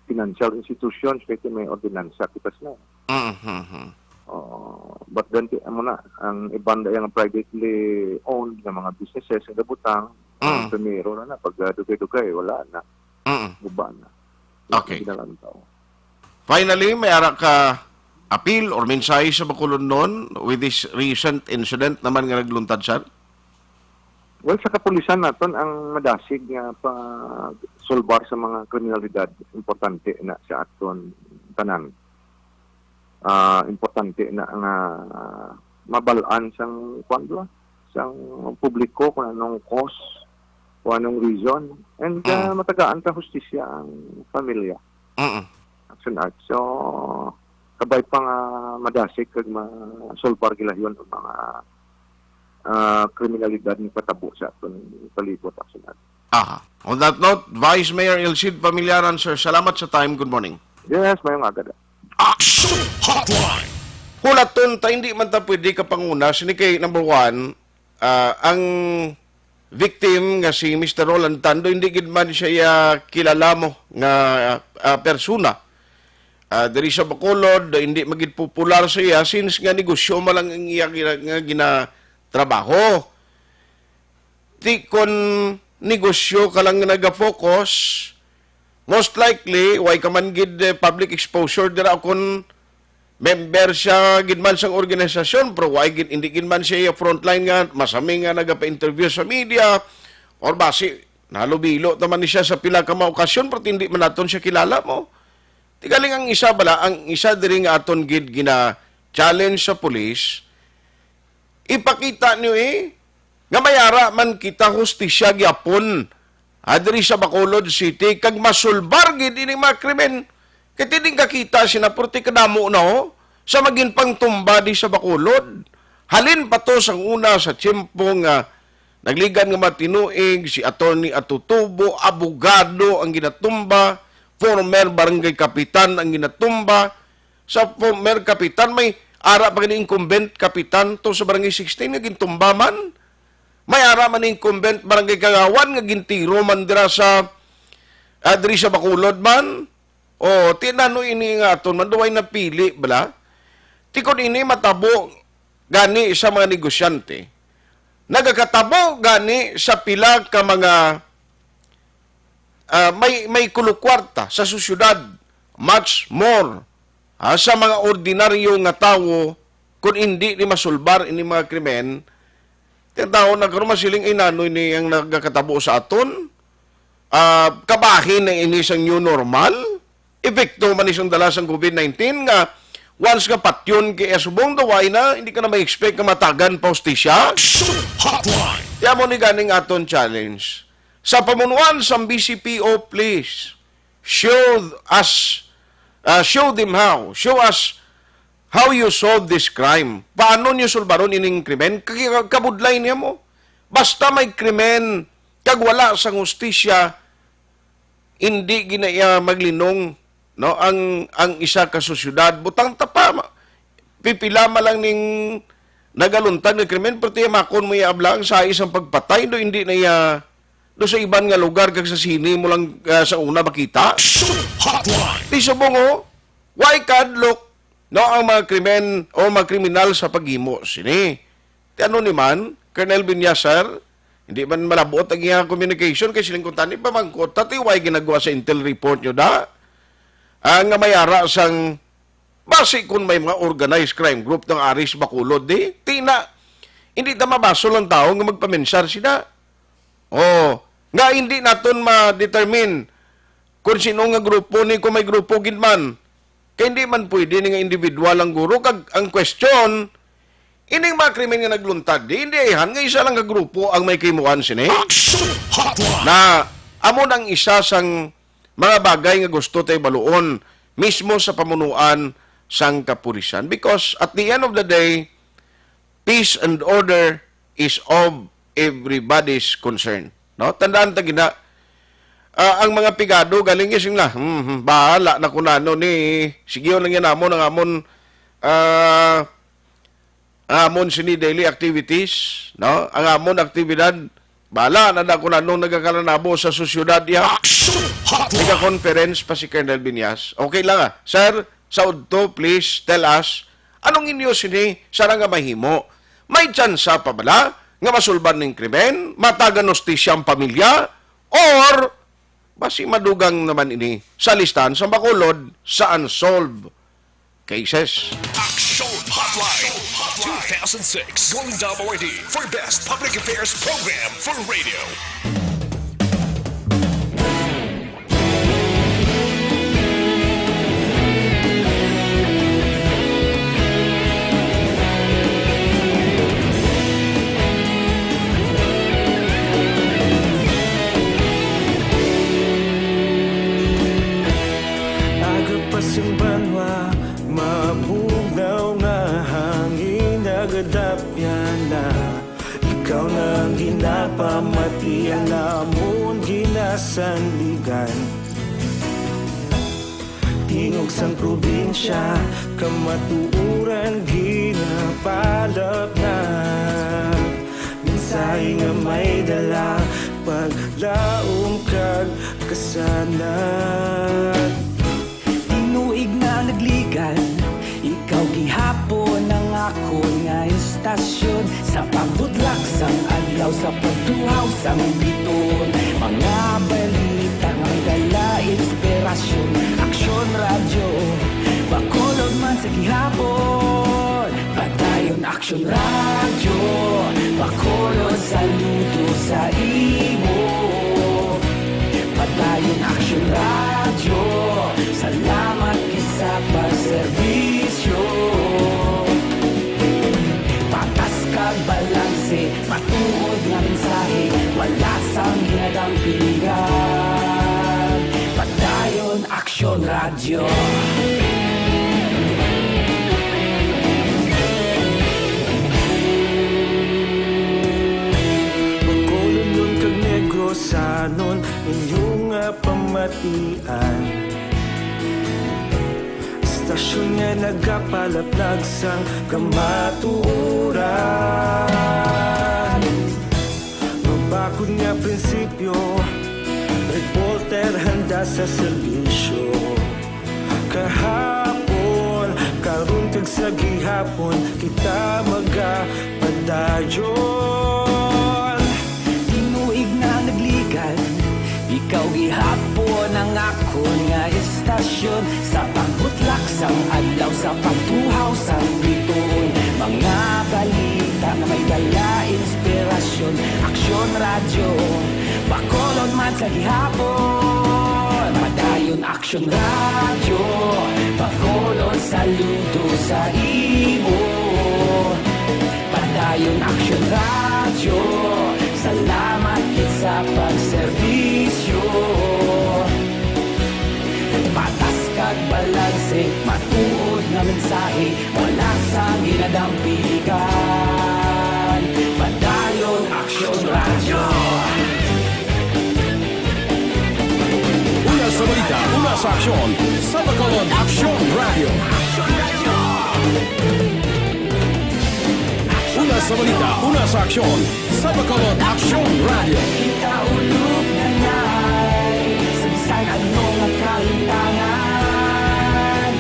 financial institutions, kay may ordinansa kita sila. Mhm. Oh, but then, ti-, amo na, ang iban da yung privately owned nga mga businesses, ang gabutang, ang Mm. primero na na, pag ah, dugay-dugay, wala na. Mm. Guba na. Okay. Ginalantaw. Finally, may ara ka appeal or mensahe sa Bacolod noon with this recent incident naman nga nagluntad, sir? Well, sa kapulisan naton, ang madasig nga pagsulbar sa mga kriminalidad, importante na sa aton tanan. Ah, importante na nga mabal-an sang, kuwan ba, sang publiko kung anong cause, kung anong reason, and ah, Mm. matagaan ta hustisya ang pamilya. Mm. Action Art. So, kabay pa nga madasig kag masulbar gilayon ang mga ah, kriminalidad nga patabo sa aton palibot, Action Art. Aha. On that note, Vice Mayor Elcid Familiaran, sir, salamat sa time. Good morning. Yes, mayong aga. Action Hotline! Hulaton ta, hindi man ta pwede kapanguna. Sini kay number one, ah, ang victim nga si Mister Roland Tando, hindi gid man siya, ah, kilala mo nga, ah, persona. Ah, diri sa Bacolod, hindi magid popular sa iya since nga negosyo man lang ang iya gina-, nga ginatrabaho. Ti kon negosyo ka lang nga nagafocus, most likely, way ka man gid, eh, public exposure dira, o kon member siya gid man sang organisasyon, pero way gid, hindi gid man siya frontline nga masami nga nagapa-interview sa media, or basi nalubilo ta man ni siya sa pila ka mga okasyon, pero hindi man naton siya kilala mo. Ti galing ang isa bala, ang isa diri nga aton gid gina-challenge sa pulis, ipakita niyo, eh, nga may ara man kita hustisya gyapon, ah, diri sa Bacolod City, kag masulbar gid ini mga krimen. Kay ti din kakita sina, purti kadamo na, oh, sa magin pangtumba di sa Bacolod. Halin pa to sang una sa tiyempo nga nagligan nga matinuig si Attorney Atutubo, abogado ang ginatumba, former barangay kapitan ang ginatumba. Sa former kapitan, may ara pa gani incumbent kapitan to sa barangay sixteen nga gintumba man. May ara man incumbent barangay kagawan nga gintiro man dira sa, ah, diri sa Bacolod man. O, ti nano ini nga aton man, duway napili bala. Ti kon ini matabo gani sa mga negosyante, nagakatabo gani sa pila ka mga, ah, may, may kulukwarta sa sosyedad, much more, ah, sa mga ordinaryo nga tawo, kung hindi ni masulbar ini mga krimen, ti ang tawo na karon masiling, "Ay, nano ini ang nagakatabo sa aton? Ah, kabahin na ini sang new normal? Epekto man ni sang dala sang COVID nineteen nga once nga patyon kay subong daw ay na, hindi ka na ma-expect nga matagan pa hustisya?" Action Hotline! Ti amo ni ganing aton challenge. Sa pamunuan sang B C P O, please, show us, ah, show them how. Show us how you solve this crime. Paano niyo sulbaron ining krimen? Kay kabudlay niya mo. Basta may krimen, kag wala sang hustisya, hindi gina iya maglinong, no, ang, ang isa ka sosyedad. Butang ta pa, ma-, pipila man lang ning nagaluntad nga krimen, pero tiyamakon mo iya abla ang sa isang pagpatay, do hindi na iya, do sa iban nga lugar, kag sa sine mo lang, ah, sa una makita. Action Hotline! Di subong, oh, Why kadlok, no, ang mga krimen o mga kriminal sa paghimo sini? Ti ano ni man, Colonel Viñas, sir? Hindi man malabot ang iyang communication kay siling ko tani pamangkot ta ti why ginagawa sa intel report nyo da? Ang nga may ara sang basi kung may mga organized crime group ng Aris Bacolod di, tina, hindi ta mabasol ang tao nga magpamensar sila. Oh, nga hindi naton ma-determine kung sino nga grupo ni, kung may grupo gid man. Kay hindi man pwede ni nga individual ang guro. Kag ang question, ining mga krimen nga nagluntad, di, hindi ayhan nga isa lang ka grupo ang may kahimuan sini? Action Hotline! Na amo nang isa sang mga bagay nga gusto tay baluon mismo sa pamunuan sang kapulisan. Because at the end of the day, peace and order is of everybody's concern. No? Tandaan ta gina, ah, ang mga pigado galing is na, hmm, hmm, bahala na kung ano ni, sige lang yan amon, ang amon, ah, ang amon sini daily activities, no? Ang amon aktibidad, bahala na da kung anong nagakalanabo sa sosyedad. Iya, Action Hotline! Nagka-conference pa si Colonel Viñas. Okay lang, ah. Sir, sa udto, please tell us, anong inyo sini sana nga mahimo? May tsansa pa bala nga masulban ning krimen, matagan hustisya ang pamilya, or basi madugang naman ini sa listahan sa Bacolod sa unsolved cases. Action Hotline two thousand six Golden Dome Awardee for Best Public Affairs Program for Radio. Aga pa sing banwa, mabugnaw nga hangin nagadapyan na. Ikaw na ang ginapamati, ang amon ginasandigan. Tingog sang probinsya, kamatuoran ginapalap na. Mensahe nga may dala, paglaom kag kasanag. Tinuig na nagligan, ikaw gihapon ang akon nga istasyon. Sa pagbutlak sang adlaw, sa pagtuhaw sang biton, mga balita nga may dala inspirasyon. Aksyon Radyo, Bacolod man sa gihapon. Padayon Aksyon Radyo, Bacolod, saludo sa imo. Padayon Aksyon Radyo, salamat gid sa pagserbisyo. Patas kag balanse, matuod nga mensahe, wala sang ginadampigan. Padayon Aksyon Radyo. Bacolodnon kag Negrosanon, inyo nga pamatian. Istasyon nga nagapalaplag sang kamatuoran. Mabakod nga prinsipyo, reporter handa sa serbisyo. Kahapon, karon kag sa gihapon, kita magapadayon. Tinuig na nagligan, ikaw gihapon ang akon nga istasyon. Sa pagbutlak sang adlaw, sa pagtuhaw sang biton, mga balita nga may dala inspirasyon. Aksyon Radyo, Bacolod man sa gihapon. Padayon Aksyon Radyo, Bacolod, saludo sa imo. Padayon Aksyon Radyo, salamat gid sa pagserbisyo. Patas kag balanse, matuod nga mensahe, wala sang ginadampigan. Padayon Aksyon Radyo. Una sa balita, una sa aksyon, sa Bacolod Aksyon Radyo. Una sa balita, una sa aksyon, sa Bacolod Aksyon Radyo. Kita ulog na nay, sa bisan ano nga kahintangan.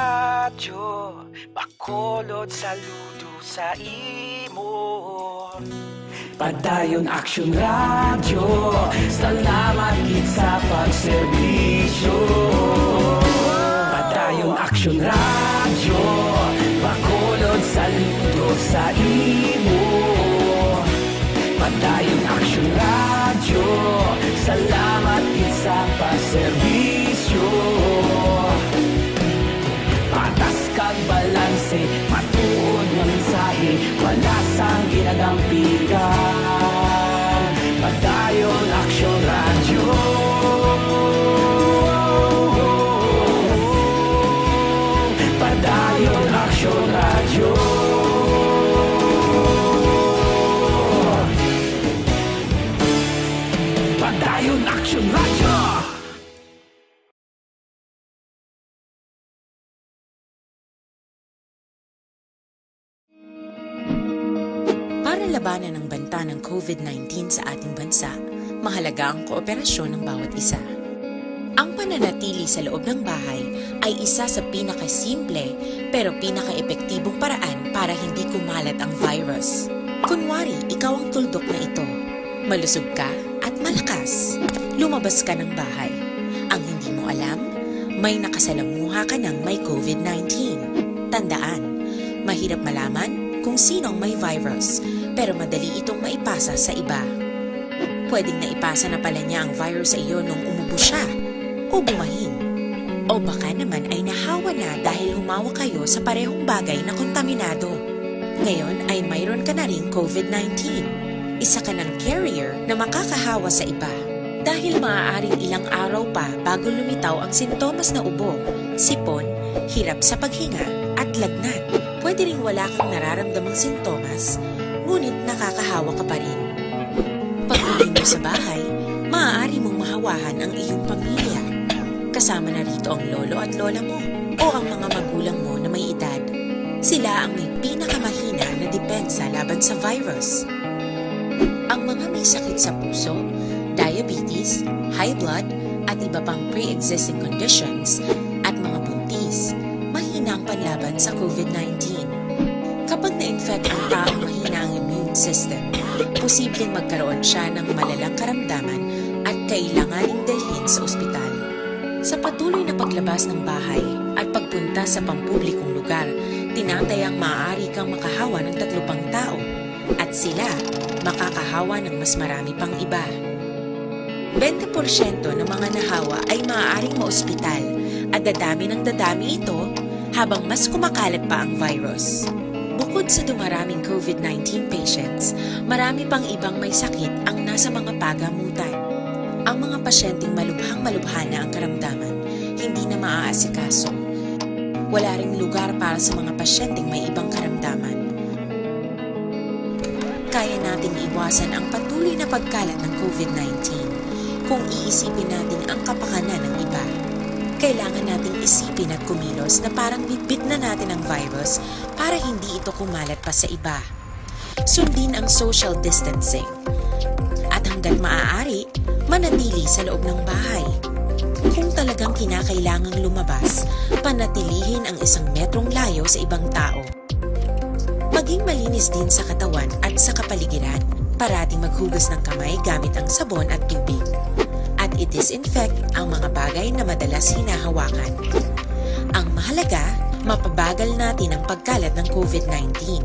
Radyo Bacolod, saludo sa imo. Padayon Aksyon Radyo, salamat gid sa pagserbisyo. Padayon Aksyon Radyo, Bacolod, saludo sa imo. Padayon Aksyon Radyo, salamat gid sa pagserbisyo. Patas kag balanse, matuod nga mensahe, wala sang ginadampigan. Padayon Aksyon Radyo. Padayon Aksyon Radyo. Padayon Aksyon Radyo. Para labanan ang banta ng COVID nineteen sa ating bansa, mahalaga ang kooperasyon ng bawat isa. Ang pananatili sa loob ng bahay ay isa sa pinakasimple pero pinakaepektibong paraan para hindi kumalat ang virus. Kunwari, ikaw ang tuldok na ito. Malusog ka at malakas. Lumabas ka ng bahay. Ang hindi mo alam, may nakasalamuha ka ng may COVID nineteen. Tandaan, mahirap malaman kung sino ang may virus, pero madali itong maipasa sa iba. Pwedeng naipasa na pala niya ang virus sa iyo nung umubo siya o bumahin. O baka naman ay nahawa na dahil humawa kayo sa parehong bagay na kontaminado. Ngayon ay mayroon ka na ring COVID nineteen. Isa ka ng carrier na makakahawa sa iba. Dahil maaaring ilang araw pa bago lumitaw ang sintomas na ubo, sipon, hirap sa paghinga, at lagnat. Pwede ring wala kang nararamdamang sintomas, ngunit nakakahawa ka pa rin. Pag-uwi mo sa bahay, maaari mong mahawahan ang iyong pamilya. Kasama na rito ang lolo at lola mo o ang mga magulang mo na may edad. Sila ang may pinakamahina na depensa laban sa virus. Ang mga may sakit sa puso, diabetes, high blood, at iba pang pre-existing conditions, at mga buntis, mahina ang panlaban sa COVID nineteen. Kapag na-infect ang taong mahina ang immune system, posibleng magkaroon siya ng malalang karamdaman at kailanganing dalhin sa ospital. Sa patuloy na paglabas ng bahay at pagpunta sa pampublikong lugar, tinatayang maaari kang makahawa ng tatlo pang tao, at sila makakahawa ng mas marami pang iba. Bente porsyento ng mga nahawa ay maaaring maospital at dadami ng dadami ito habang mas kumakalat pa ang virus. Bukod sa dumaraming COVID nineteen patients, marami pang ibang may sakit ang nasa mga pagamutan. Ang mga pasyenteng malubhang-malubha na ang karamdaman, hindi na maaasikaso. Wala ring lugar para sa mga pasyenteng may ibang karamdaman. Kaya nating iwasan ang patuloy na pagkalat ng COVID nineteen kung iisipin natin ang kapakanan ng iba. Kailangan nating isipin at kumilos na parang bitbit na natin ang virus para hindi ito kumalat pa sa iba. Sundin ang social distancing. At hanggat maaari, manatili sa loob ng bahay. Kung talagang kinakailangang lumabas, panatilihin ang isang metrong layo sa ibang tao. Maging malinis din sa katawan at sa kapaligiran. Parating maghugas ng kamay gamit ang sabon at tubig. At i-disinfect ang mga bagay na madalas hinahawakan. Ang mahalaga, mapabagal natin ang pagkalat ng COVID nineteen.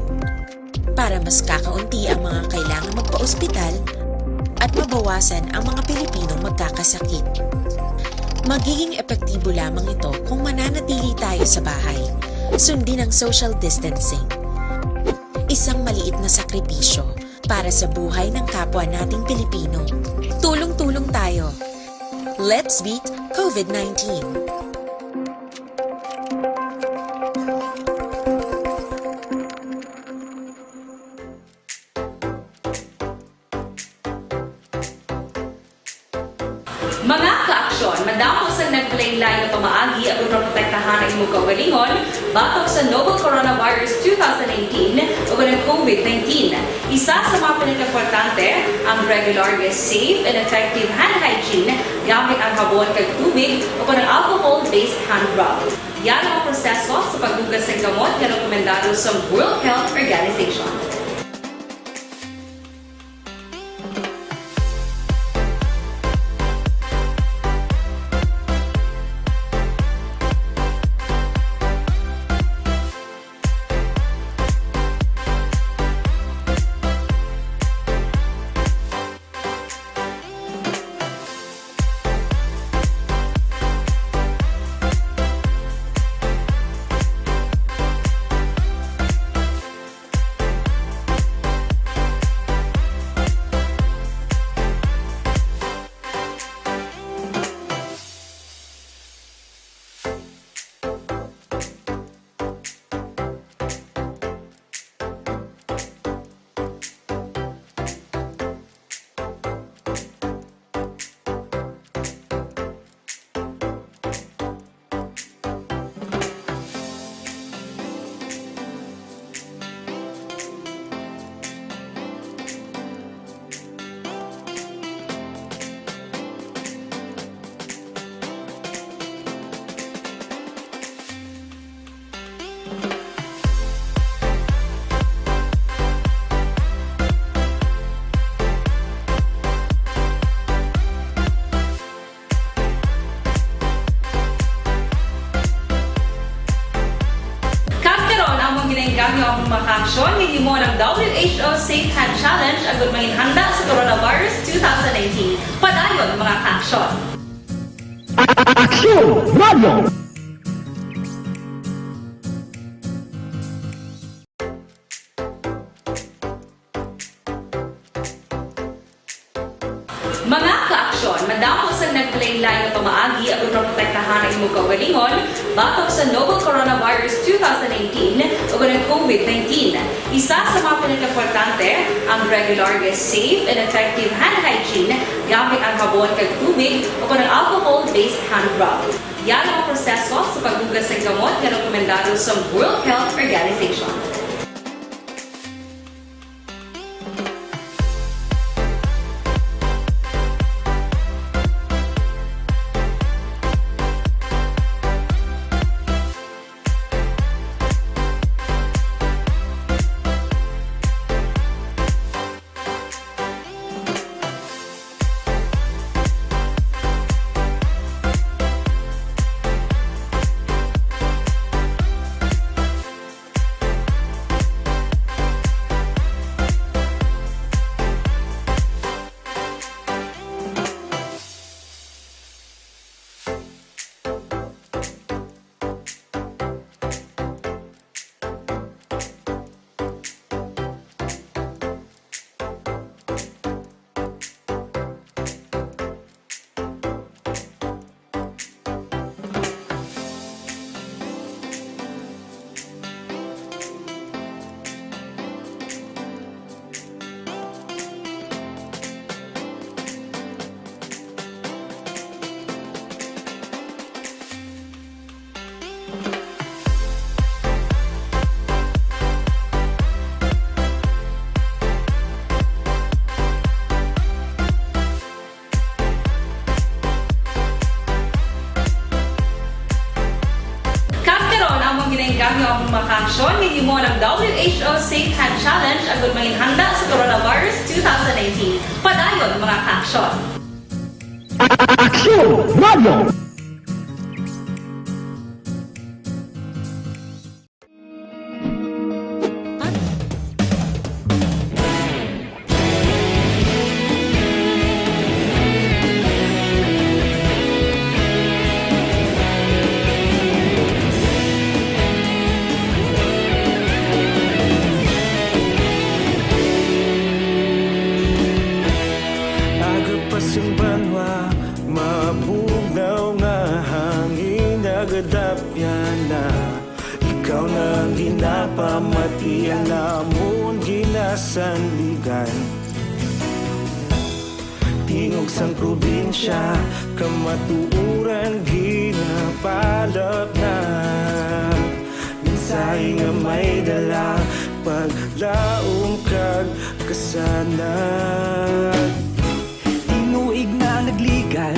Para mas kakaunti ang mga kailangang magpa-ospital at mabawasan ang mga Pilipinong magkakasakit. Magiging epektibo lamang ito kung mananatili tayo sa bahay. Sundin ang social distancing. Isang maliit na sakripisyo para sa buhay ng kapwa nating Pilipino. Tulong-tulong tayo. Let's beat COVID nineteen. Mga ka-aksyon, madamo sang naglain-lain nga pamaagi aron maprotektahan ang imong kaugalingon batok sa novel coronavirus two thousand nineteen o kanang COVID nineteen. Isa sa mga pinakaimportante ang regular nga safe and effective hand hygiene gamit ang habon kag tubig o kanang alcohol-based hand rub. Yan ang proseso sa pagbuga sang gamot nga rekomendado sa World Health Organization. Kag karon, among ginainggangyo ang mga kaaksyon nga himo ng W H O Safe Hand Challenge agud manginhanda sa coronavirus two thousand nineteen. Padayon, mga kaaksyon. Aksyon Radio! Mga kaaksyon, madamo sang naglain-lain nga pamaagi aron maprotektahan ang imong kaugalingon batok sa novel coronavirus two thousand nineteen ug ang COVID nineteen. Isa sa mga pinakaimportante ang regular nga safe and effective hand hygiene gamit ang habon kag tubig o kon ang alcohol-based hand rub. Yan ang proseso sa pagbuga sang gamot nga rekomendado sa World Health Organization. Kag karon, among ginainggangyo ang mga kaaksyon nga himo ng W H O Safe Hand Challenge agud manginhanda sa coronavirus two thousand nineteen. Padayon, mga kaaksyon. Aksyon Radio! Aga pa sing banwa, mabugnaw nga hangin nagadapyan na. Ikaw na ang ginapamati, ang amon ginasandigan. Tingog sang probinsya, kamatuoran ginapalapnag. Mensahe nga may dala, paglaom kag kasanag. Tinuig na nagligad,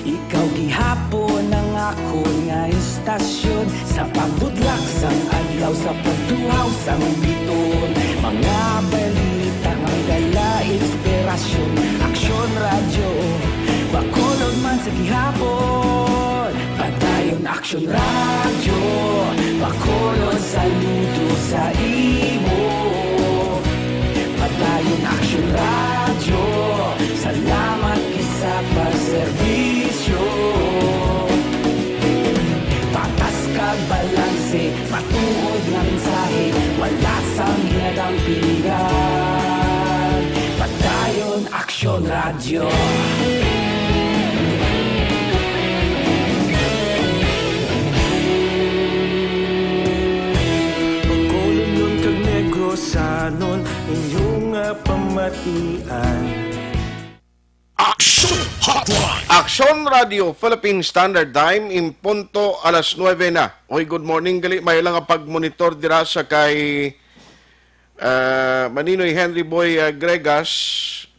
ikaw gihapon ang akon nga istasyon. Sa pagbudlak sang adlaw, sa pagtuhaw sang biton, mga balita may dala inspirasyon. Aksyon Radyo, Bacolod man sa gihapon. Padayon Aksyon Radyo, Bacolod, saludo sa imo. Padayon Aksyon Radyo, salamat kay sa pagserbisyo. Patas kag balanse, matuod nga mensahe, wala sang ginadampingan. Padayon Aksyon Radyo. Bacolodnon kag Negrosanon, inyo nga pamatian. Action Hotline. Aksyon Radyo Philippine Standard Time, in punto alas nuebe na. Oy, good morning, gali. May lang ang pagmonitor dira sa kay, ah, Maninoy Henry Boy, ah, Gregas.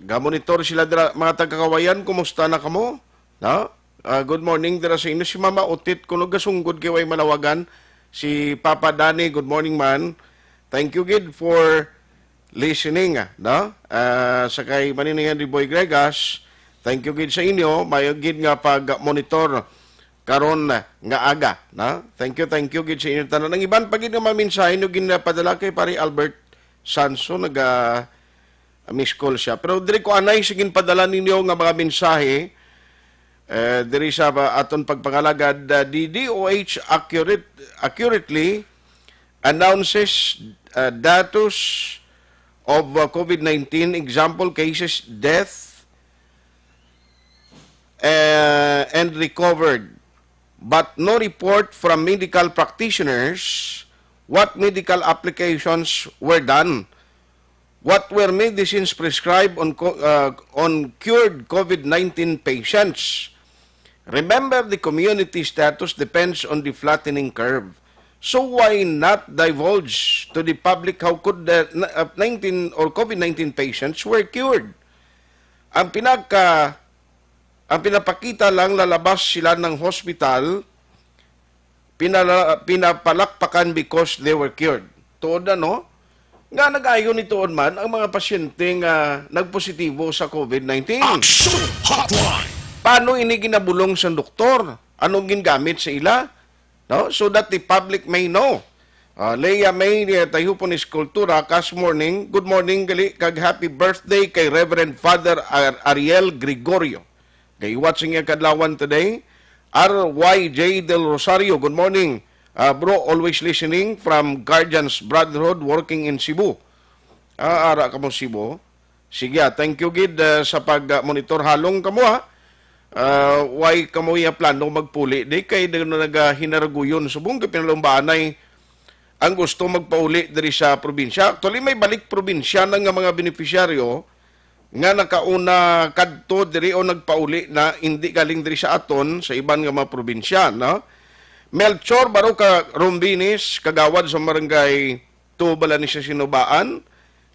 Gamonitor sila dira. Mga taga-Kawayan, kumusta na kamo? No? Ah, good morning dira sa inyo. Si Mama Otit, kuno gasunggod kay way malawagan. Si Papa Danny, good morning, man. Thank you gid for listening, ah, no? Ah, sa kay Maninoy Henry Boy Gregas, thank you gid sa inyo. Mayo gid nga pag-monitor karon nga aga, no? Thank you, thank you gid sa inyo tanan. Ang iban pa gid nga mga mensahe nyo ginapadala kay Pare Albert Sanso, naga miss call siya. Pero diri ko anay sa ginpadala ninyo nga mga mensahe, eh, diri sa ba-, aton pagpangalagad, uh, the D O H accurate, accurately announces, uh, datos of, uh, COVID nineteen, example cases, death, uh, and recovered, but no report from medical practitioners what medical applications were done, what were medicines prescribed on co-, uh, on cured COVID nineteen patients. Remember, the community status depends on the flattening curve. So why not divulge to the public how could the, uh, nineteen or COVID nineteen patients were cured? Ang pinaka, ang pinapakita lang, lalabas sila ng hospital, pinala-, pinapalakpakan because they were cured. Tuod na, no? Nga nag-ayo ni tuod man ang mga pasyente nga nagpositibo sa COVID nineteen. Action Hotline. Paano ini ginabulong sa doktor? Anong gingamit sa ila? No? So that the public may know. Ah, Leia May, eh, Tayhupon Eskultura, Kas morning. Good morning, gali, kag happy birthday kay Reverend Father Ar-, Ariel Gregorio. Gaiwat sa iyang kadlawan today. R Y J Del Rosario, good morning. Ah, bro, always listening from Guardians Brotherhood working in Cebu. Ah, ara ka mo Cebu. Sige, ah, thank you gid, ah, sa pag-monitor. Halong kamo, ha. Ah, why kamo iya plano magpuli? Di kay di na nagahinaraguyon. Subong kay pinalumbaanay ang gusto magpauli diri sa probinsya. Actually, may balik probinsya na nga mga benepisyaryo nga nakauna kadto diri o nagpauli na, hindi galing diri sa aton, sa iban nga mga probinsya, no? Melchor Baroca Rombinis, kagawad sa Barangay Two, Balanisya, Sinubaan.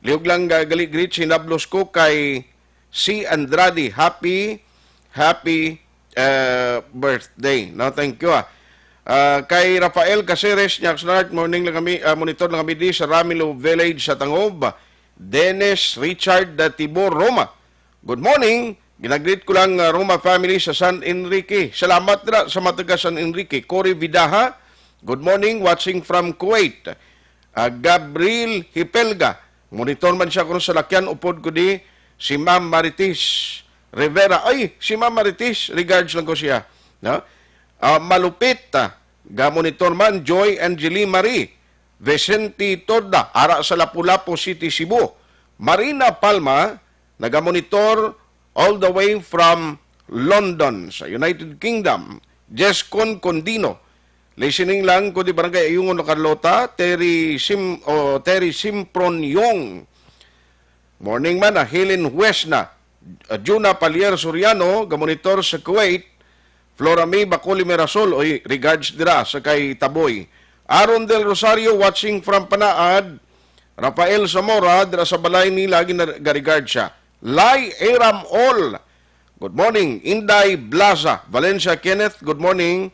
Liog lang, ga-, gali, greet, sinablos ko kay si Andrade. Happy, happy, uh, birthday. No, thank you, ah. Ah, kay Rafael Caceres, niya, "Start morning lang kami, ah, monitor lang kami di sa Ramilo Village sa Tangob." Dennis Richard, ah, Tibor, Roma. "Good morning. Ginagreet ko lang, ah, Roma family sa San Enrique." Salamat dira sa mga taga San Enrique. Cory Vidaja, "Good morning, watching from Kuwait." Ah, Gabriel Hipelga, monitor man siya kuno sa lakyan, upod ko di si Ma'am Marites Rivera. Ay, si Ma'am Marites, regards lang ko siya. No? Ah, malupit, ah, ga monitor man, Joy Angeli Marie, Vicente Torda, ara sa Lapu-Lapu City, Cebu. Marina Palma, nagamonitor all the way from London, sa United Kingdom. Jescon Condino, listening lang ko di Barangay Ayungon, La Carlota. Terry Sim-, o Terry Simpron Yong. Morning man, ah, Helen Huesna, ah, Juna Palier Soriano, gamonitor sa Kuwait. Flora May Bacoli Mirasol, oy, regards dira sa kay Taboy. Aaron Del Rosario, watching from Panaad. Rafael Zamora, dira sa balay nila, gina-, ga-regard siya. Lai Aram All, good morning. Inday Blaza, Valencia Kenneth, good morning.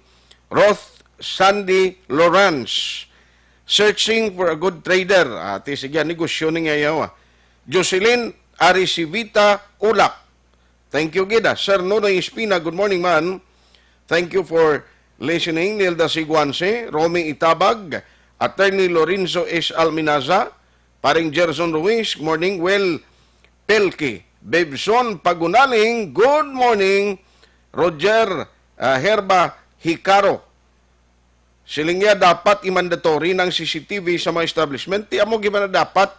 Roth Sandy Lawrence. Searching for a good trader. Ah, ti sige, negosyo ni nga yawa. Jocelyn Arisivita Ulak. Thank you, gid, ah. Sir Nonoy Espina, good morning, man. Thank you for listening. Nilda Siguanse, Romy Itabag, Attorney Lorenzo S. Alminaza, Paring Gerson Ruiz, good morning. Well, Pelki, Bebson Pagunaling, good morning. Roger, ah, Herba Hicaro. Siling niya, dapat i-mandatory ng C C T V sa mga establishment. Ti amo gyud man na dapat,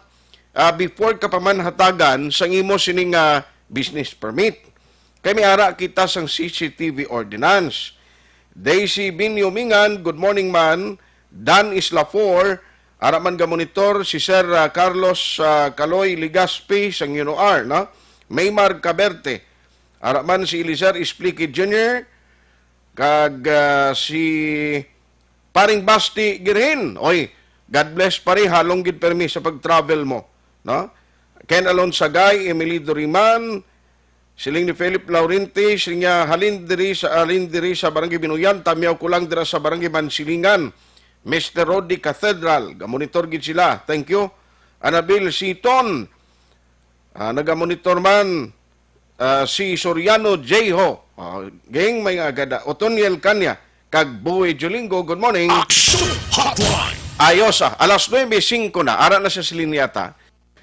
ah, before ka pa man hatagan sang imo sining, ah, business permit. Kay may ara kita sang C C T V ordinance. Daisy Binyo Mingan, good morning, man. Dan Islafor, ara man ga monitor si Sir, ah, Carlos, ah, Kaloy Legaspi sang U N O R, no? Maymar Caberte, ara man si Eliezer Esplique Junior, kag, ah, si Paring Basti Girhin. Oy, God bless, pare, halong gid permi sa pag-travel mo, no? Ken Alon Sagay, Emily Duriman, siling ni Philip Laurenti, siling niya, halin diri sa, halin diri sa Barangay Binuyan, tamiaw ko lang dira sa Barangay Mansilingan. Mister Rodi Cathedral, gamonitor gid sila. Thank you. Anabel Siton, ah, nagamonitor man, ah, si Soriano J Ho. Ah, gang may agada. Otoniel Kanya, kag Boy Jolingo, good morning. Action Hotline! Ayos, ah. Alas nuebe singko na. Ara na sa siling niya ta.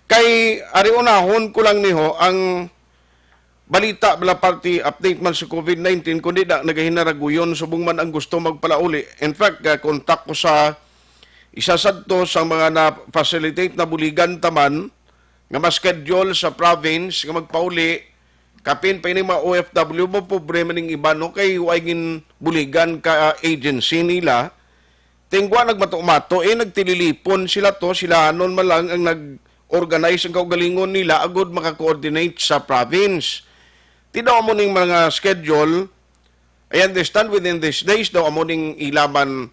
Kay ari unahon ko lang niho ang balita bala parte update man sa COVID nineteen, kundi da nagahinaraguyon subong man ang gusto magpalauli. In fact, ah, kontak ko sa isa sadto sa mga na-facilitate na buligan taman nga ma-schedule sa province nga magpauli, kapin pa ini mga O F W mo, pobre man ning iba, no, kay way gin buligan ka, ah, agency nila. Tingwa nagmato-mato, eh, nagtililipon sila to, sila anon man lang ang nag-organize ang kaugalingon nila agud maka-coordinate sa province. Ti daw amo ning mga schedule, I understand within these days daw amo ning ilaban,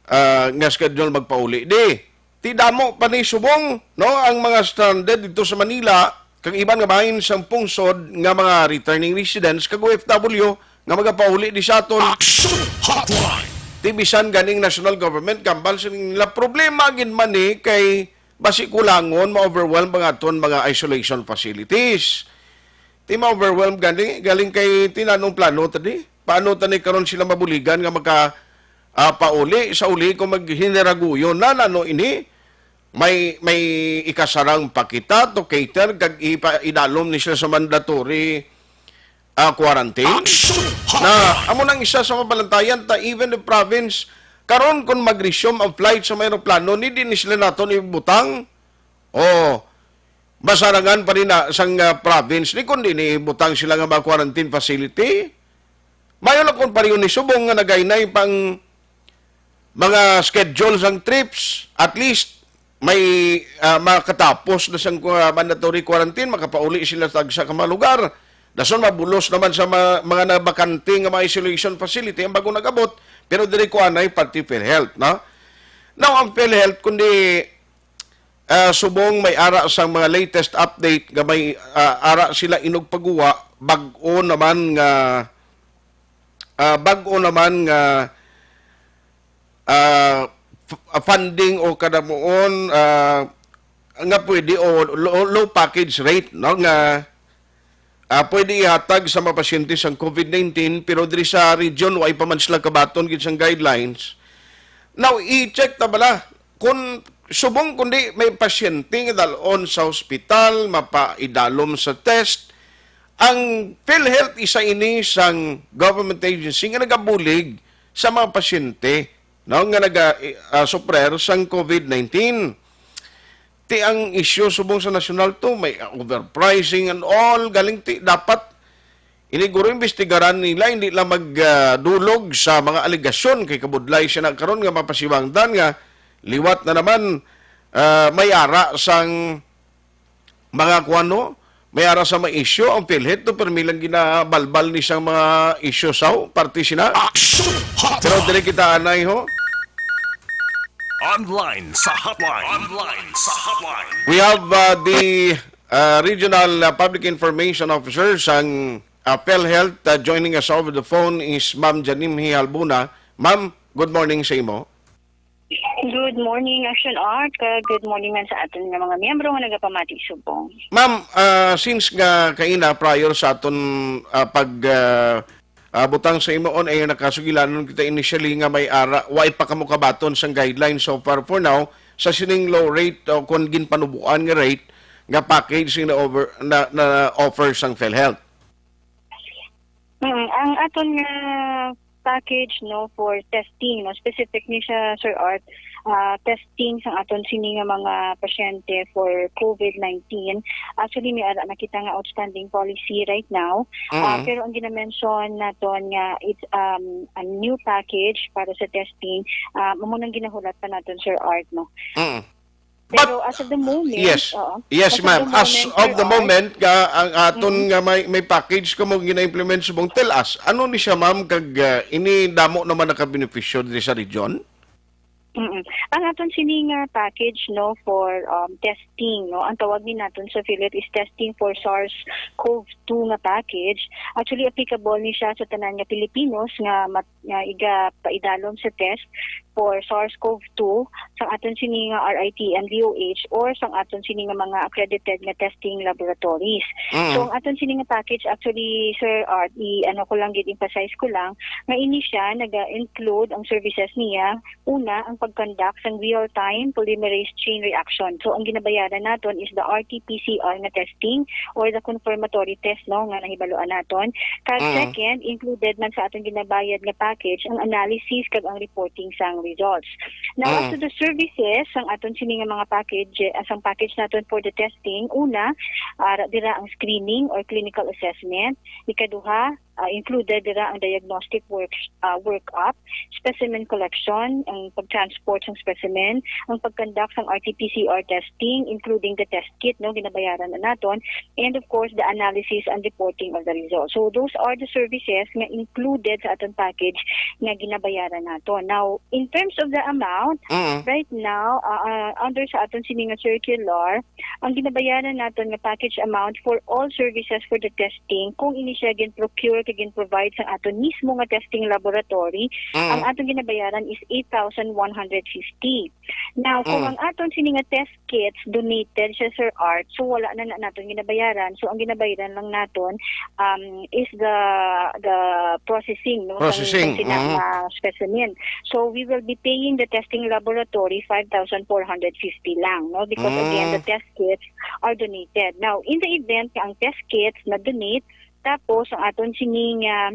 ah, nga schedule magpauli. Di, ti damo pa ni subong, no, ang mga stranded dito sa Manila, kag iban nga bahin sang pungsod nga mga returning residents kag O F W nga magapauli di sa aton. Action Hotline! Ti bisan ganing national government, gambal sa nila, problema gid man ni kay basi kulangon, ma-overwhelm ang aton mga isolation facilities. Ti ma-overwhelm gani, galing kay tinanong plano tadi. Paano tani karon sila mabuligan nga maka, ah, pauli sa uli kung maghiniraguyon na, nano ini? May, may ikasarang pa kita to cater kag ipa-, idalom ni sila sa mandatory, ah, quarantine? Action! Na, amo nang isa sa mabalantayan ta, even the province, karon kung mag-resume ang flight sa mga eroplano, ni di ni sila naton ibutang. O, masarangan pa rin na sang, ah, province ni kundi ni butang sila nga mga quarantine facility. Mayo lang kung pareho ni subong nga nagainay pang mga schedule sang trips, at least may, ah, makatapos na sang, ah, mandatory quarantine, makapauli sila sa tagsa ka mga lugar. Dason mabulos naman sa ma-, mga nabakante nga mga isolation facility ang bago nag-abot, pero diri ko anay parte PhilHealth, no? Now, ang PhilHealth, kundi, ah, subong may ara sang mga latest update nga may, ah, ara sila inugpaguwa, bag-o naman nga, ah, bag-o naman nga, ah, f-, ah, funding o kadamuon, ah, nga pwede o low, low package rate, no, nga, ah, pwede ihatag sa mga pasyente sang COVID nineteen, pero diri sa region, way pa man sila kabaton gid sang guidelines. Now, i-check ta bala kung subong kundi may pasyente nga dalon sa hospital, mapaidalom sa test, ang PhilHealth isa ini sang government agency nga nagabulig sa mga pasyente, no, nga naga, ah, suffer sang COVID nineteen. Ti ang issue subong sa national to, may overpricing and all, galing ti dapat ini guro imbestigaran nila, hindi lang magdulog sa mga alegasyon kay kabudlay siya na karon nga mapasiwangdan nga liwat na naman, ah, may ara sang mga kuano, may ara sa may issue ang PhilHealth to, pero may lang ginabalbal ni sang mga issue sa parte sina. Action Hotline! Pero dili kita anay ho. Online sa hotline. Online sa hotline. We have, uh, the, uh, Regional, uh, Public Information Officer sang, uh, PhilHealth, uh, joining us over the phone is Ma'am Janimhi Halbuna. Ma'am, good morning sa imo. Good morning, Action Art, kag good morning man sa aton nga mga miyembro nga nagapamati subong. Ma'am, ah, since nga kaina, prior sa aton, ah, pag, ah, ah, butang sa imo on air, nakasugilanon kita initially nga may ara, way pa kamo kabaton sang guidelines so far for now sa sining low rate o kon ginpanubuan nga rate nga package nga na-over, na, na-offer sang PhilHealth. Mm, ang aton nga package, no, for testing, no, specific ni siya, Sir Art, ah, testing sang aton sini nga mga pasyente for COVID nineteen. Actually, may ara na kita nga outstanding policy right now. Ah, Mm. Pero ang ginamention naton nga it's, um, a new package para sa testing, ah, amo nang ginahulat pa naton, Sir Art, no. Mm. Pero as of the moment, Yes. Oo. Yes, As ma'am. As of the Sir Art, moment, nga ang aton Mm-hmm. nga may, may package kamo gina-implement subong, tell us, ano ni siya, ma'am, kag, ah, ini damo naman nakabenepisyo diri sa region? Mm-mm. Ang aton sini nga package, no, for, um, testing, no, ang tawag ni naton sa PhilHealth is testing for SARS-CoV two nga package. Actually, applicable ni siya sa tanan nga Pilipinos nga mat- nga igapaidalom sa test for SARS-CoV two sang aton sini nga R I T and D O H or sang aton sini nga mga accredited nga testing laboratories. Mm. So, ang aton sini nga package, actually, Sir Art, i-, ano ko lang gid, emphasize ko lang, nga ini siya naga-include ang services niya. Una, ang pag-conduct sang real-time polymerase chain reaction. So, ang ginabayaran naton is the R T P C R nga testing or the confirmatory test, no, nga nahibaluan naton. Kag Mm. Second, included man sa aton ginabayad nga package ang analysis kag ang reporting sang results. Now, as Mm. to the services sang aton sini nga mga package, eh, sang package naton for the testing, una, ara dira ang screening or clinical assessment. Ikaduha, ah, included dira ang diagnostic work, ah, workup, specimen collection, ang pag-transport sang specimen, ang pag-conduct sang R T P C R testing, including the test kit, no, ginabayaran na naton, and of course, the analysis and reporting of the results. So, those are the services nga included sa aton package nga ginabayaran naton. Now, in terms of the amount, Mm. right now, ah, ah, under sa aton sini nga circular, ang ginabayaran naton nga package amount for all services for the testing, kung ini siya gin-procure kag gin-provide sa aton mismo nga testing laboratory, Mm. ang aton ginabayaran is eight thousand one hundred fifty. Now, kung Mm. ang aton sini nga test kits donated siya, Sir Art, so wala na, na naton ginabayaran. So, ang ginabayaran lang naton, um, is the the processing, no, sang- Processing, sang sina mm. nga specimen. So, we will be paying the testing laboratory five thousand four hundred fifty lang, no, because again, the Mm. test kits are donated. Now, in the event nga ang test kits na-donate, tapos ang aton sini nga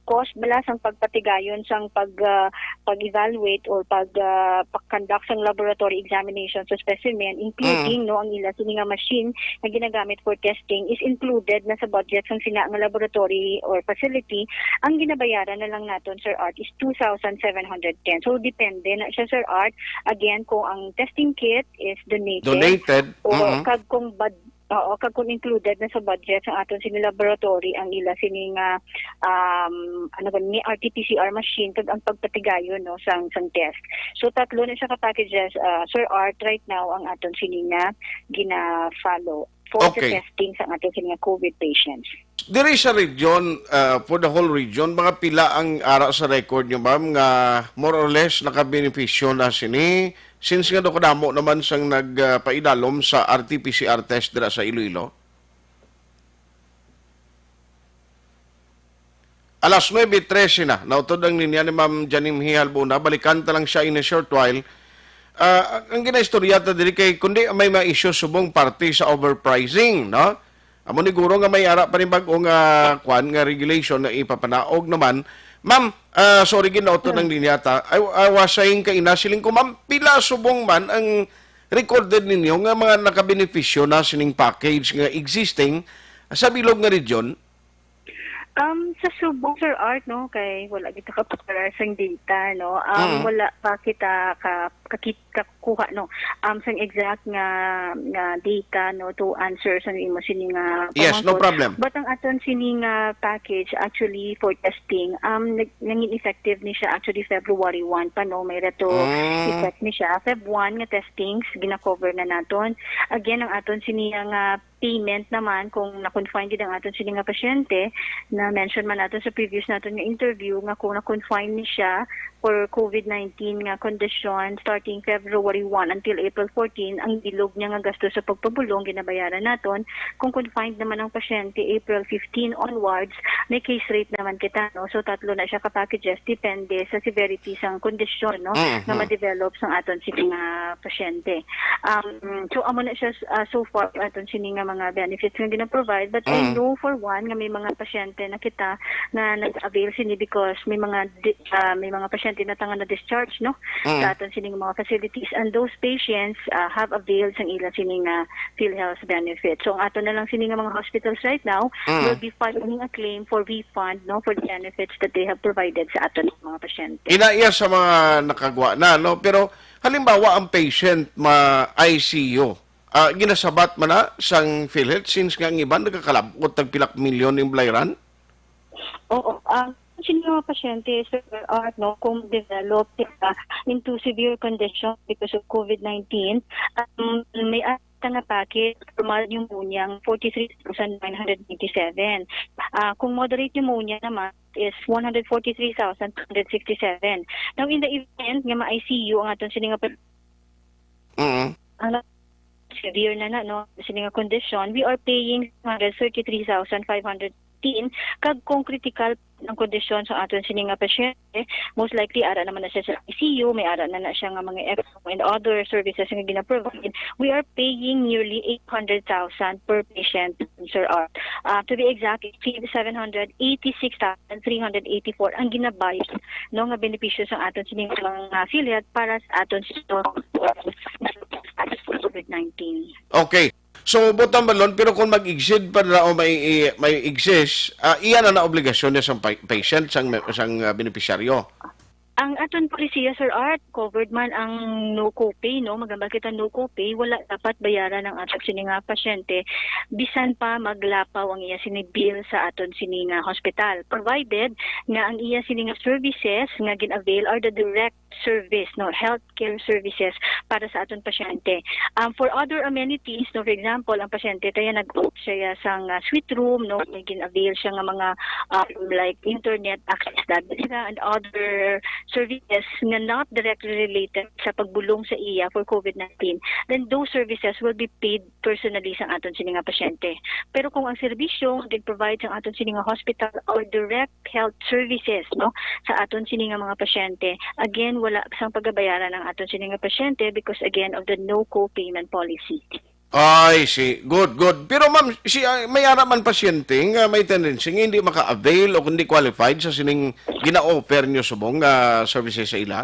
cost bala sang pagpatigayon sang pag, ah, pag-evaluate or pag, ah, pag-conduct sang laboratory examination sa specimen, including, Mm. no, ang ila sini nga machine nga ginagamit for testing is included na sa budget sang sina nga laboratory or facility. Ang ginabayaran na lang naton, Sir Art, is two thousand seven hundred ten. So, depende na siya, Sir Art. Again, kung ang testing kit is donated, Donated. o Mm. kag kung bad Oo, kag kung included na sa budget sang aton sini laboratory ang ila sini nga, um, ano ba ni, R T P C R machine kag ang pagpatigayon, no, sang sang test. So, tatlo na siya ka packages, ah, Sir Art, right now ang aton sini nga gina-follow for the Okay. testing sang aton sini nga COVID patients. Diri sa region, ah, for the whole region, mga pila ang ara sa record nyo, ma'am, nga more or less nakabenepisyo na sini? Since nga kadamo naman sang nagpaidalom sa R T P C R test dira sa Iloilo? Alas nuebe trese na, nautod ang linya ni Ma'am Janimhi Halbuna. Balikan ta lang siya in a short while. Ah, ang ginaistorya ta diri kay kundi may ma-issue subong parte sa overpricing, no? Amo ni guro nga may ara pa rin bag-o nga kwan nga regulation na ipapanaog naman. Ma'am, ah, sorry, ginautod ang linya ta. I, I was saying kaina, siling ko, ma'am, pila subong man ang recorded ninyo nga mga nakabenepisyo na sining package nga existing sa bilog nga region? Um, sa subong, Sir Art, no, kay wala kita kapaparar sang data, no. Um, Mm. Wala pa kita ka kakit kakuha, no, um, sang exact nga, nga data, no, to answer sa imo sini nga Yes, no pamangkot. Problem. But ang aton sini nga package actually for testing, um, nag- nangin effective ni siya actually February one pa, no, may reto Mm. effect ni siya. Feb one nga testings gina-cover na naton. Again, ang aton sini nga payment naman kung na-confine gid ang aton sini nga pasyente, na mention man naton sa previous naton nga interview nga kung na-confine ni siya for COVID nineteen nga condition starting February one until April fourteen, ang bilog niya nga gasto sa pagpabulong ginabayaran naton. Kung confined naman ang pasyente April fifteen onwards, may case rate naman kita, no? So tatlo na siya ka packages depende sa severity sang kondisyon, no, Mhm. nga ma-develop sang aton sini nga pasyente. Um, so amo na siya, ah, so far aton sini nga mga benefits nga gina-provide, but I Mm. know for one nga may mga pasyente na kita nga nag-avail sini because may mga di- ah, may mga pasyente na tanga na discharge, no, Mm. sa aton sini nga mga facilities, and those patients ah, have availed sang ila sini nga PhilHealth benefits. So ang aton na lang sini nga mga hospitals right now Mm. will be filing a claim for refund, no, for the benefits that they have provided sa aton nga mga pasyente. Ina iya sa mga nakagwa na, no? Pero halimbawa ang patient ma I C U, ah, ginasabat man na sang PhilHealth since nga ang iban nagkakalabot tag pilak milyon ning balayran? Oo, ang sini nga mga pasyente, Sir Art, no, kung develop sila into severe condition because of COVID nineteen, um, may ata nga package for mild pneumonia ang forty-three thousand nine hundred ninety-seven. Ah, kung moderate pneumonia naman is one hundred forty-three thousand two hundred sixty-seven. Now, in the event nga ma-I C U ang aton sini nga pa- Mm. ang severe na na, no, sini nga kondisyon, we are paying one hundred thirty-three thousand five hundred fifteen, kag kung critical ang kondisyon sa aton sini nga pasyente, most likely ara naman na siya sa I C U, may ara na na siya nga mga ECMO and other services nga gina-provide, we are paying nearly eight hundred thousand per patient, Sir Art. Ah, to be exact, it's seven hundred eighty-six thousand three hundred eighty-four ang ginabayad, no, nga benepisyo sa aton sini nga mga PhilHealth para sa aton sa COVID nineteen. Okay. So, butang balon, pero kung mag-exceed pa na o may, may excess, ah, iya na na obligasyon niya sang pa- patient, sang, sang ah, benepisyaryo. Ang aton polisiya, Sir Art, covered man ang no copay, no? Magambal kita no copay, wala dapat bayaran ang aton sini nga pasyente bisan pa maglapaw ang iya sini bill sa aton sini nga hospital, provided nga ang iya sini nga services nga gin-avail are the direct service, no, healthcare services para sa aton pasyente. Um, for other amenities, no, for example, ang pasyente tayo nag-opt siya sang ah, suite room, no, may gin-avail siya nga mga um, like internet access, dati sila, and other services nga not directly related sa pagbulong sa iya for COVID nineteen, then those services will be paid personally sang aton sini nga pasyente. Pero kung ang serbisyo nga gin-provide sang aton sini nga hospital or direct health services, no, sa aton sini nga mga pasyente, again, wala sang pagabayaran ang aton sini nga pasyente because, again, of the no co-payment policy. I see. Good, good. Pero ma'am, si ah, may ara man pasyente nga may tendency nga hindi maka-avail o hindi qualified sa sining gina-offer nyo subong nga services sa ila?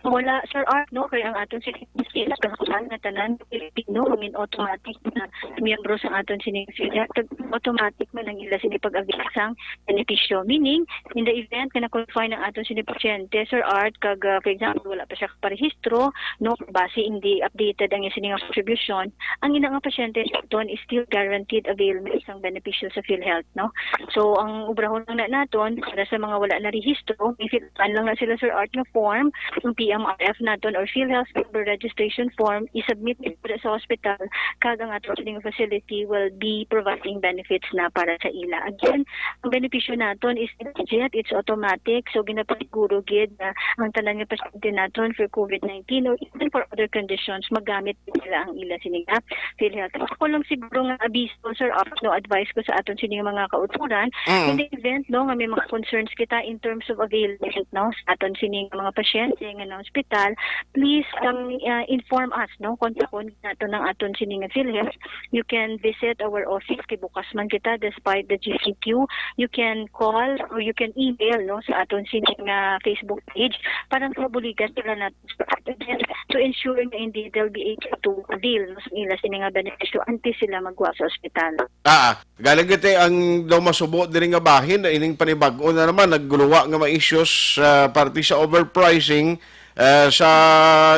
Wala, Sir Art, no, kay ang aton sini nga tanan Pilipino, I mean, automatic na miyembro sa aton sini nga automatic man ang ila sini pag-avail sang benepisyo. Meaning, in the event nga na-confine ang aton sini pasyente, Sir Art, kag, ah, for example, wala pa siya kaparehistro, no, base hindi updated ang iya sini nga contribution, ang ina nga pasyente naton is still guaranteed availment sang benepisyo sa PhilHealth, no? So, ang obrahon lang na naton, para sa mga wala na rehistro, may fill-upan lang na sila, Sir Art, nga form, yung P M R F naton or PhilHealth member registration form, i-submit nila sa hospital, kag ang aton sini nga facility will be providing benefits na para sa ila. Again, ang benepisyo naton is immediate, it's automatic, so ginapasiguro gid na ang tanan nga pasyente naton for COVID nineteen or even for other conditions, magamit nila ang ila sini nga PhilHealth. Ako lang siguro nga abiso, Sir Art, no, advice ko sa aton sini nga mga kauturan, Mm. in the event, no, nga may mga concerns kita in terms of availment, no, sa aton sini nga mga pasyente nga na hospital, please, um, uh, inform us, no, kontakon naton ang aton sini nga PhilHealth. You can visit our office, kay bukas man kita despite the G C Q. You can call or you can email, no, sa aton sini nga Facebook page para sa buligan sila natin sa atin to ensure nga indeed they'll be able to avail, no, sa ila sini nga benepisyo antes sila magwa sa ospital. Ah, galing kita ang daw masubo diri nga bahin na ining panibag-o na naman nagguluwa nga mga issues sa parte sa overpricing ah, sa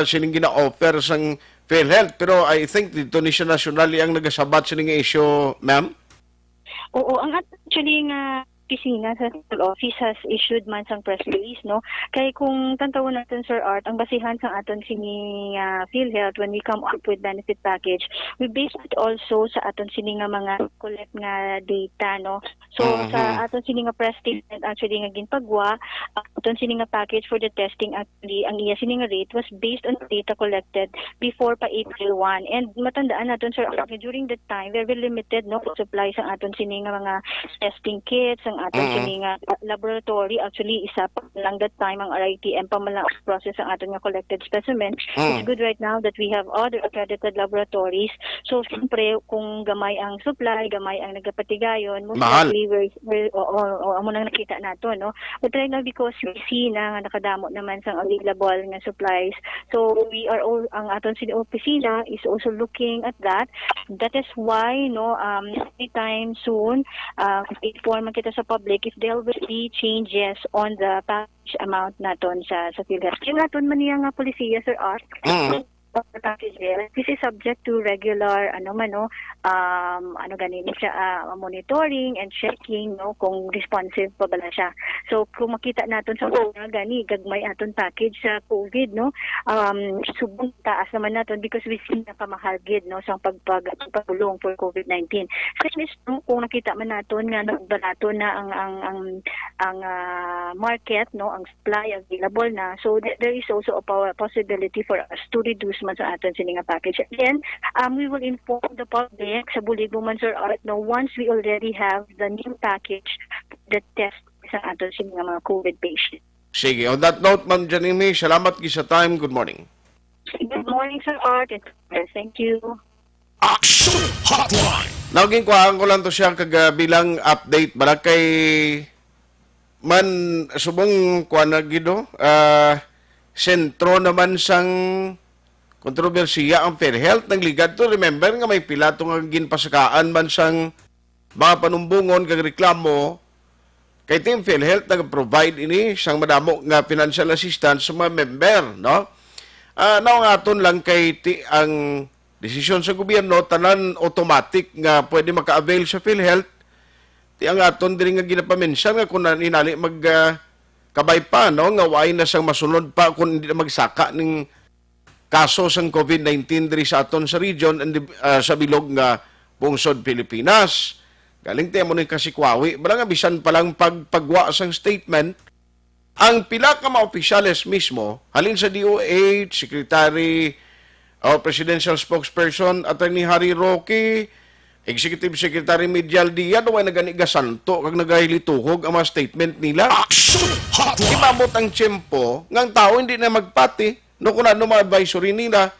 sining gina-offer sang PhilHealth. Pero I think dito ni siya nasyonal ang nagasabat sining issue, ma'am. Oo, ang at-, actually nga opisina sa central office has issued man sang press release, no? Kay kung tantawon natin, Sir Art, ang basihan sang aton sini nga PhilHealth when we come up with benefit package, we base it also sa aton sini nga mga collect nga data, no? So, sa Mhm. aton sini nga press statement actually nga ginpagwa, ang aton sini nga package for the testing actually, ang iya sini nga rate was based on data collected before pa April one. And matandaan naton, Sir Art, nga during that time, very limited, no, supply sang aton sini nga mga testing kits, ang aton Mm. sini nga, uh, laboratory. Actually, isa pa lang that time ang R I T M pa man lang process ang aton nga collected specimen. Mm. It's good right now that we have other accredited laboratories. So, siyempre, kung gamay ang supply, gamay ang nagapatigayon, most Mahal. likely, we're, we're, oo, oo, amo nang nakita nato, no? But right now, because we see na nga nakadamo naman sang available nga supplies, so we are all, ang aton sini opisina is also looking at that. That is why, no, um, anytime soon, uh, inform man kita sa public if there will be changes on the package amount naton sa, sa PhilHealth. Yung aton man niya nga polisiya, Sir Art, Mm. of the packages, this is subject to regular, ano man, no, um, ano gani ni siya, ah, monitoring and checking, no, kung responsive pa bala siya. So, kung makita naton sa una, gani, gagmay aton package sa COVID, no, um, subong taas naman naton because we see na pamahal gid, no, sa pag-, pag-, pagpulong for COVID nineteen. Same is true kung nakita man naton nga nagbarato na ang, ang, ang, ang, ah, market, no, ang supply available na. So, th-, there is also a po-, possibility for us to reduce man sa aton sini nga package. Again, um, we will inform the public sa bulig mo man, Sir Art, no, once we already have the new package that test sa aton sini nga mga COVID patient. Sige, on that note, Ma'am Janine, salamat gid sa time. Good morning. Good morning, Sir Art. Thank you. Action Hotline. Now, ginkuhaan ko lang to siya kag, ah, bilang update, bala kay man subong kuan na gid, oh, ah, sentro naman sang kontrobersiya ang PhilHealth. Nagligad to, remember nga may pila to nga ginpasakaan man sang mga panumbongon kag reklamo kay Team PhilHealth nag-provide ini sang madamo nga financial assistance sa mga member, no? Ah, now, ang aton lang kay ti-, ang desisyon sa gobyerno, tanan automatic nga pwede maka-avail sa PhilHealth. Ti ang aton diri nga ginapamention nga kung hinali mag, ah, kabay pa, no, nga waay na sang masunod pa kung hindi na magsaka ning kaso sang COVID nineteen diri sa aton sa region and, ah, sa bilog nga pungsod Pilipinas. Galing ti amo ni kasikwawi, bala nga bisan pa lang pagpagwa sang statement, ang pila ka mga opisyales mismo, halin sa D O H, Secretary o Presidential Spokesperson, Attorney Harry Roque, Executive Secretary Midyal Dia, daw ay nagani gasanto kag nagahilituhog ang mga statement nila. Action Hotline. Imabot ang tiyempo nga ang tao hindi na magpati, no, kung ano mga advisory nila.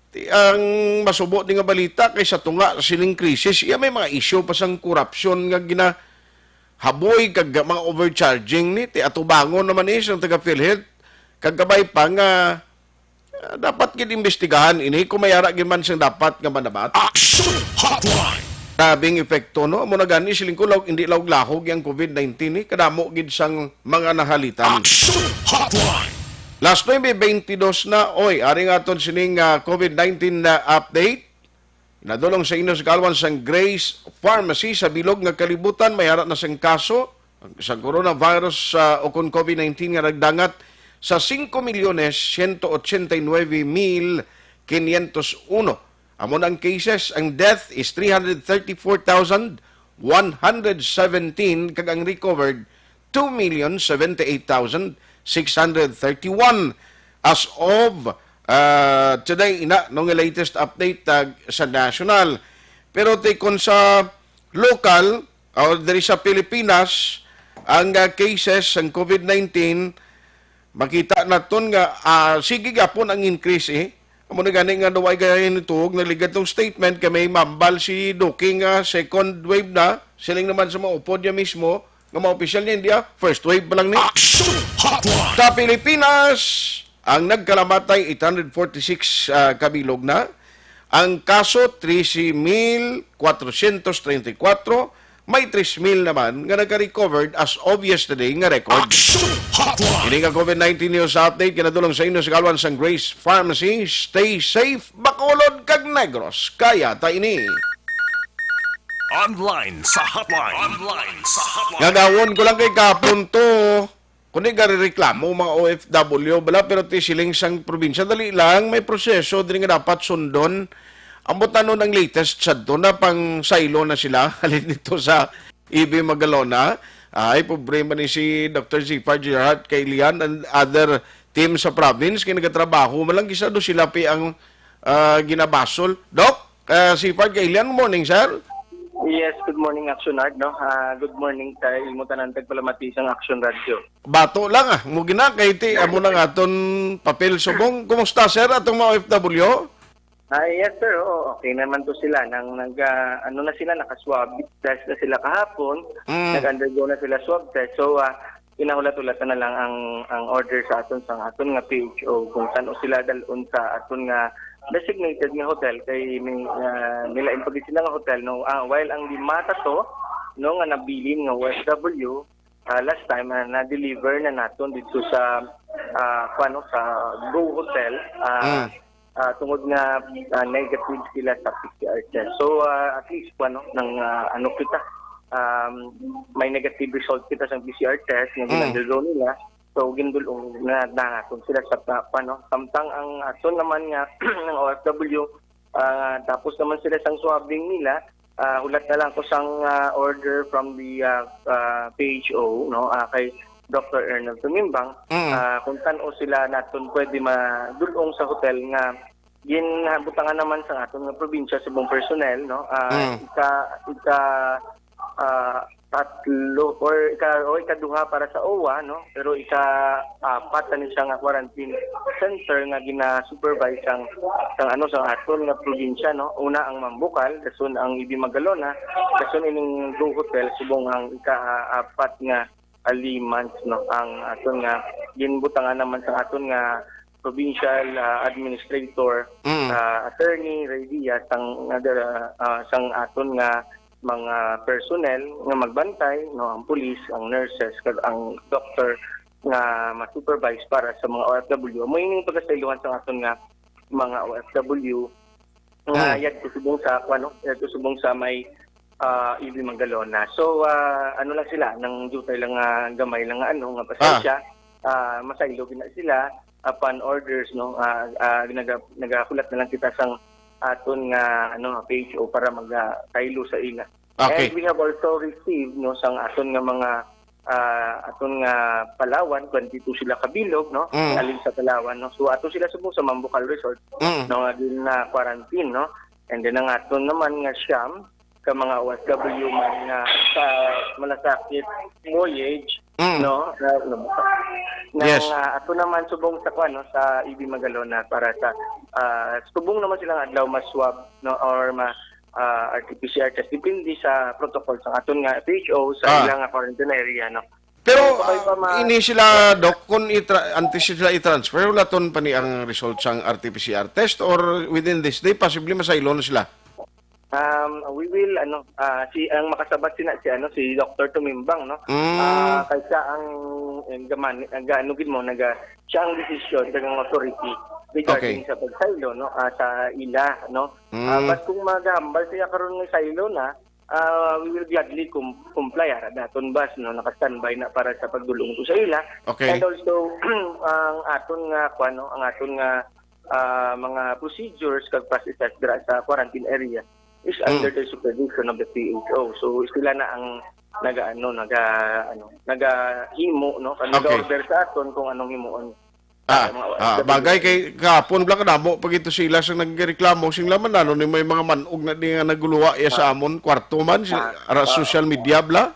Ti-, ang masubo ni nga balita kay sa tunga sining krisis, iya may mga issue pa sang korupsyon nga ginahaboy kag mga overcharging ni, ti atubangon naman ni sang taga PhilHealth, kag kabay pa nga, ah, dapat gid imbestigahan ini kung may ara gid man siyang dapat nga manabat. Action Hotline. Grabing epekto, no? Amo na gani, siling ko, laog, hindi laog-lahog yang COVID nineteen, eh. Kadamo gid sang mga nahalitan. Action Hotline. Las nuebe beintidos na, oy, ari nga aton sining, ah, COVID nineteen na update. Nadulong sa inyo sa kalwan sang Grace Pharmacy sa bilog nga kalibutan, may ara na sang kaso sa coronavirus, ah, o kon COVID nineteen nga nagdangat sa singko milyones siyento ochenta y nuebe mil quinientos uno. Amo na ang cases, ang death is three hundred thirty-four thousand one hundred seventeen, kag ang recovered two million seventy-eight thousand six hundred thirty-one as of, ah, today, ina, no, nga latest update, ah, sa national. Pero ti kon sa local, o diri sa Pilipinas, ang, ah, cases sang COVID nineteen, makita naton nga, ah, sige gapon ang increase, eh. Amo na gani nga daw ay gayon ituog, nagligad tong statement kay may mambal si Duque nga second wave na. Siling naman sa mga upod niya mismo nga mga opisyal niya, hindi, ah, first wave pa lang ni. Action Hotline. Sa Pilipinas, ang nagkalamatay, eight hundred forty-six, ah, kabilog na. Ang kaso, trese mil kwatrocientos treinta y cuatro. May three mil naman nga nagka-recovered as of yesterday nga record. Action Hotline! Ini nga COVID nineteen news update kinadulong sa inyo sa kalwan sang Grace Pharmacy. Stay safe, Bacolod kag Negros. Kaya ta ini. Online sa hotline. Online sa hotline. Nga gawon ko lang kay kapon to. Kundi garireklamo mga O F W bala, pero ti siling sang probinsya, dali lang, may proseso diri nga dapat sundon. Ambot na nun ang latest sadto, na pang saylo na sila halin dito sa E B Magalona. Ay, pobre man ni si Doctor Zephyr Gerard Kailian and other team sa province kay nagatrabaho man lang, kisa do sila pi ang ah, ginabasol. Doc, ah, Zephyr Kailian, morning, sir. Yes, good morning, Action Art, no? Ah, good morning sa imo tanan tagpalamati sang Action Radio. Bato lang, ah, mo gina kay ti amo na nga aton papel subong. Kumusta, sir, atong mga O F W? Ah, yes, sir. Oo, okay naman to sila. Nang nag, ah, ano na sila, naka-swab test na sila kahapon. Mm. Nag-undergo na sila swab test. So, ah, pinahulat-hulatan na lang ang, ang order sa aton, sa aton nga P H O kung saan sila dalon sa aton nga designated nga hotel kay may, ah, nilain pa gid sila nga hotel, no? Ah, while ang lima ta to, no, nga nabilin nga O F W, ah, last time, ah, na-deliver na naton dito sa, ah, kuwan, no, sa Go Hotel, ah, Mm. ah, tungod nga, ah, negative sila sa P C R test. So, ah, at least, kuwan, no, nang, ah, ano kita, um, may negative result kita sa P C R test nga Mm. gin-undergo nila. So, gindul-ong na, na naton sila sa pa, pa, no? Samtang ang aton naman nga, ang O F W, ah, tapos naman sila sang swabbing nila, ah, hulat na lang ko sang, ah, order from the, ah, ah, P H O, no? Ah, kay Doctor Ernest Tumimbang, Mm. ah, kung tan-o sila naton pwede madul-ong sa hotel nga ginbutangan naman sa aton nga probinsya subong personnel, no? Ah, Mm. ika, ika, ah, tatlo or ika, o ikaduha para sa O W A, no? Pero ika-apat na ni siya nga quarantine center nga gina-supervise sang, sang, ano, sang aton nga probinsya, no? Una ang Mambukal, dason ang E B Magalona, dason ining Go Hotel subong ang ika-apat nga alimans, no, ang aton nga ginbutangan naman sang aton nga provincial, ah, administrator, Mm. ah, Attorney Ray Diaz, sang, ah, ah, sang aton nga mga personnel nga magbantay, no, ang pulis, ang nurses, kag ang doktor nga ma-supervise para sa mga O F W. Amo ining pagkasaylohan sa aton nga mga O F W nga Mm. yadto subong sa, kuwan, no, yadto subong sa may, ah, E B Magalona. So, ah, ano lang sila, nang dutay lang nga gamay lang nga, ano, nga pasensya, ah, masaylo gid na sila upon orders, no, ah, ah, naga-, nagahulat na lang kita sang aton nga, ano, P H O para maga-, saylo sa ila. Okay. And we have also received, no, sang aton nga mga, ah, aton nga Palawan, twenty-two sila kabilog, no, Mm. alin sa Palawan, no. So, ato sila subong sa Mambukal Resort, Mm. no, nga gin-, na quarantine, no. And then ang aton naman nga siyam ka mga O F W man nga sa malasakit voyage, Mm. no, na, na, Yes. nang, ah, ato naman subong sa, kuwan, no, sa E B Magalona para sa, ah, subong naman sila nga adlaw ma-swab, no, or ma, ah, R T P C R test, depende sa protocol sa aton nga P H O sa Ah. ilang nga quarantine area, no. Pero, So, okay pa ah, ma- ini sila, Doc, kung itra-, antes sila i-transfer, hulaton pa ni ang result sang R T P C R test, or within this day, possibly masaylo na sila? Um, we will, ano, ah, si, ang makasabat sina si, ano, si Doctor Tumimbang, no? Mm. Ah, kay siya ang, ang gaman-, ang gaano gid mo, naga-, siya ang desisyon, siya ang authority regarding Okay. sa pagsaylo, no? Ah, sa ila, no? Ah, Mm. but kung magahambal siya karon nga saylo na, ah, we will gladly com-, comply, ara, daton bus, no? Naka-standby na para sa pagdulong to sa ila. Okay. And also, ang aton nga, kuwan, no? Ang aton nga, ah, mga procedures kag processes dira sa quarantine area is Mm. under the supervision of the P H O. So, sila na ang naga-, ano, naga-, ano, nagahimo, no? Kag Okay. naga-order sa aton kung anong himuon. Ah, Sa mga ah, O F W. bagay kay kahapon bala kadamo pa gito sila sa nagreklamo, sila man ano ni may mga manog na di nga naguluwa iya sa Ah. amon kwarto man si, Ah, ara, ah. social media bala.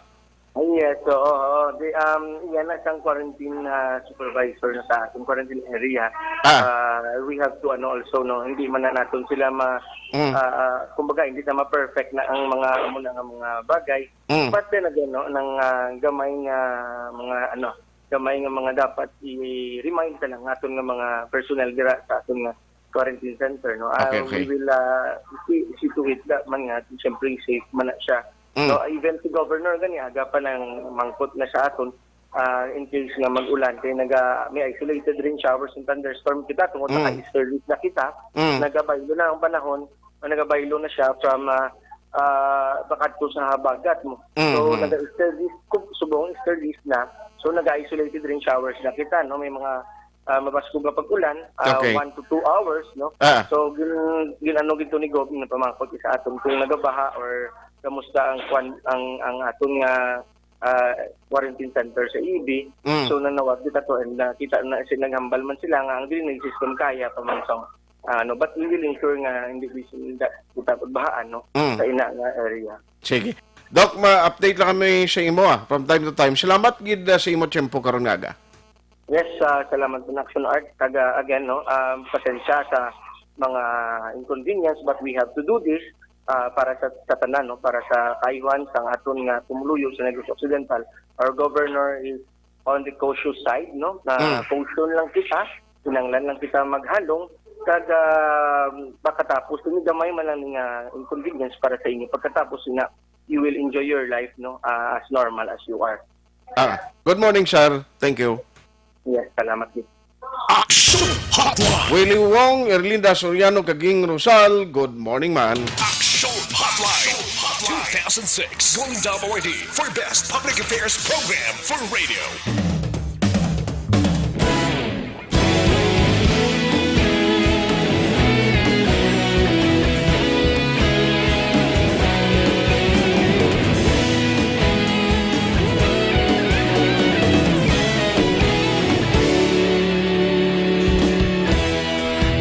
Ah, yes, oo, oo. Di, um, yan na siyang quarantine, ah, supervisor na sa ating quarantine area. Ah. Ah, we have to, ano, also, no, hindi man na naton sila ma-, Mm. ah, ah, kumbaga, hindi na ma-perfect na ang mga, amo na nga mga bagay. Mm. But then again, no, nang, ah, gamay nga mga, ano, gamay nga mga dapat i-remind sa lang aton nga mga personnel dira sa aton nga quarantine center, no? Ah, Okay, okay. we will, ah, see, see to it that man nga, siyempre, safe man na siya. Mm. So, even si Governor gani, aga pa nang mangkot na sa aton, ah, in case nga mag-ulan, kay naga, may isolated rain showers and thunderstorm kita, tungod Mm. naka-easterlies na kita, Mm. nagabaylo na ang panahon, o nagabaylo na siya from, ah, ah, pakadto sa habagat mo. So, Mm-hmm. naga-easterlies, kung subong easterlies na, so naga-isolated rain showers na kita, no? May mga, ah, mabaskog nga pag-ulan, ah, Okay. one to two hours, no? Ah. So, gin-, gin-ano gid to ni Gov, nga pamangkot sa aton kung nagabaha or kamusta ang kwan, ang, ang aton nga, ah, quarantine center sa E B. Mm. So, nanawag kita to and nakita na, sila, naghambal man sila nga ang drainage system kaya pa man sa, ano, but we will ensure nga hindi bi-, hindi kita pagbahaan, no, Mm. sa ina nga area. Sige. Doc, ma-update lang kami sa imo, ah, from time to time. Salamat gid, ah, sa imo tiyempo karon nga aga. Yes, ah, salamat po, Action Art. Kag, ah, again, no, um, pasensya sa mga inconvenience, but we have to do this, ah, para sa, sa tanan, no, para sa kaayuhan sang aton nga pumuluyo sa Negros Occidental. Our governor is on the cautious side, no, na Mm. caution lang kita, kinahanglan lang kita maghalong, kag, ah, makatapos, kung gamay man lang nga inconvenience para sa inyo, pagkatapos na, you will enjoy your life, no, ah, as normal as you are. Ah, good morning, sir. Thank you. Yes, salamat din. Action Hotline. Willie Wong, Erlinda Soriano, Kaging Rosal, good morning, man. Action Hotline. Two thousand six Golden Dome Awardee for Best Public Affairs Program for Radio.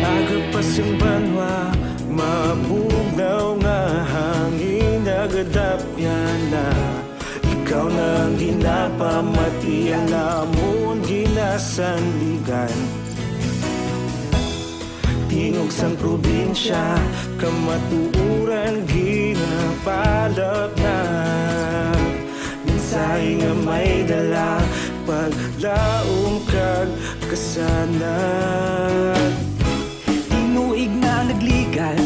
Aga pa sing banwa, mabugnaw nga hangin nagadapyan na. Ikaw na ang ginapamati, ang amon ginasandigan. Tingog sang probinsya, kamatuoran ginapalapnag. Mensahe nga may dala, paglaom kag kasanag. Tinuig na nagligad,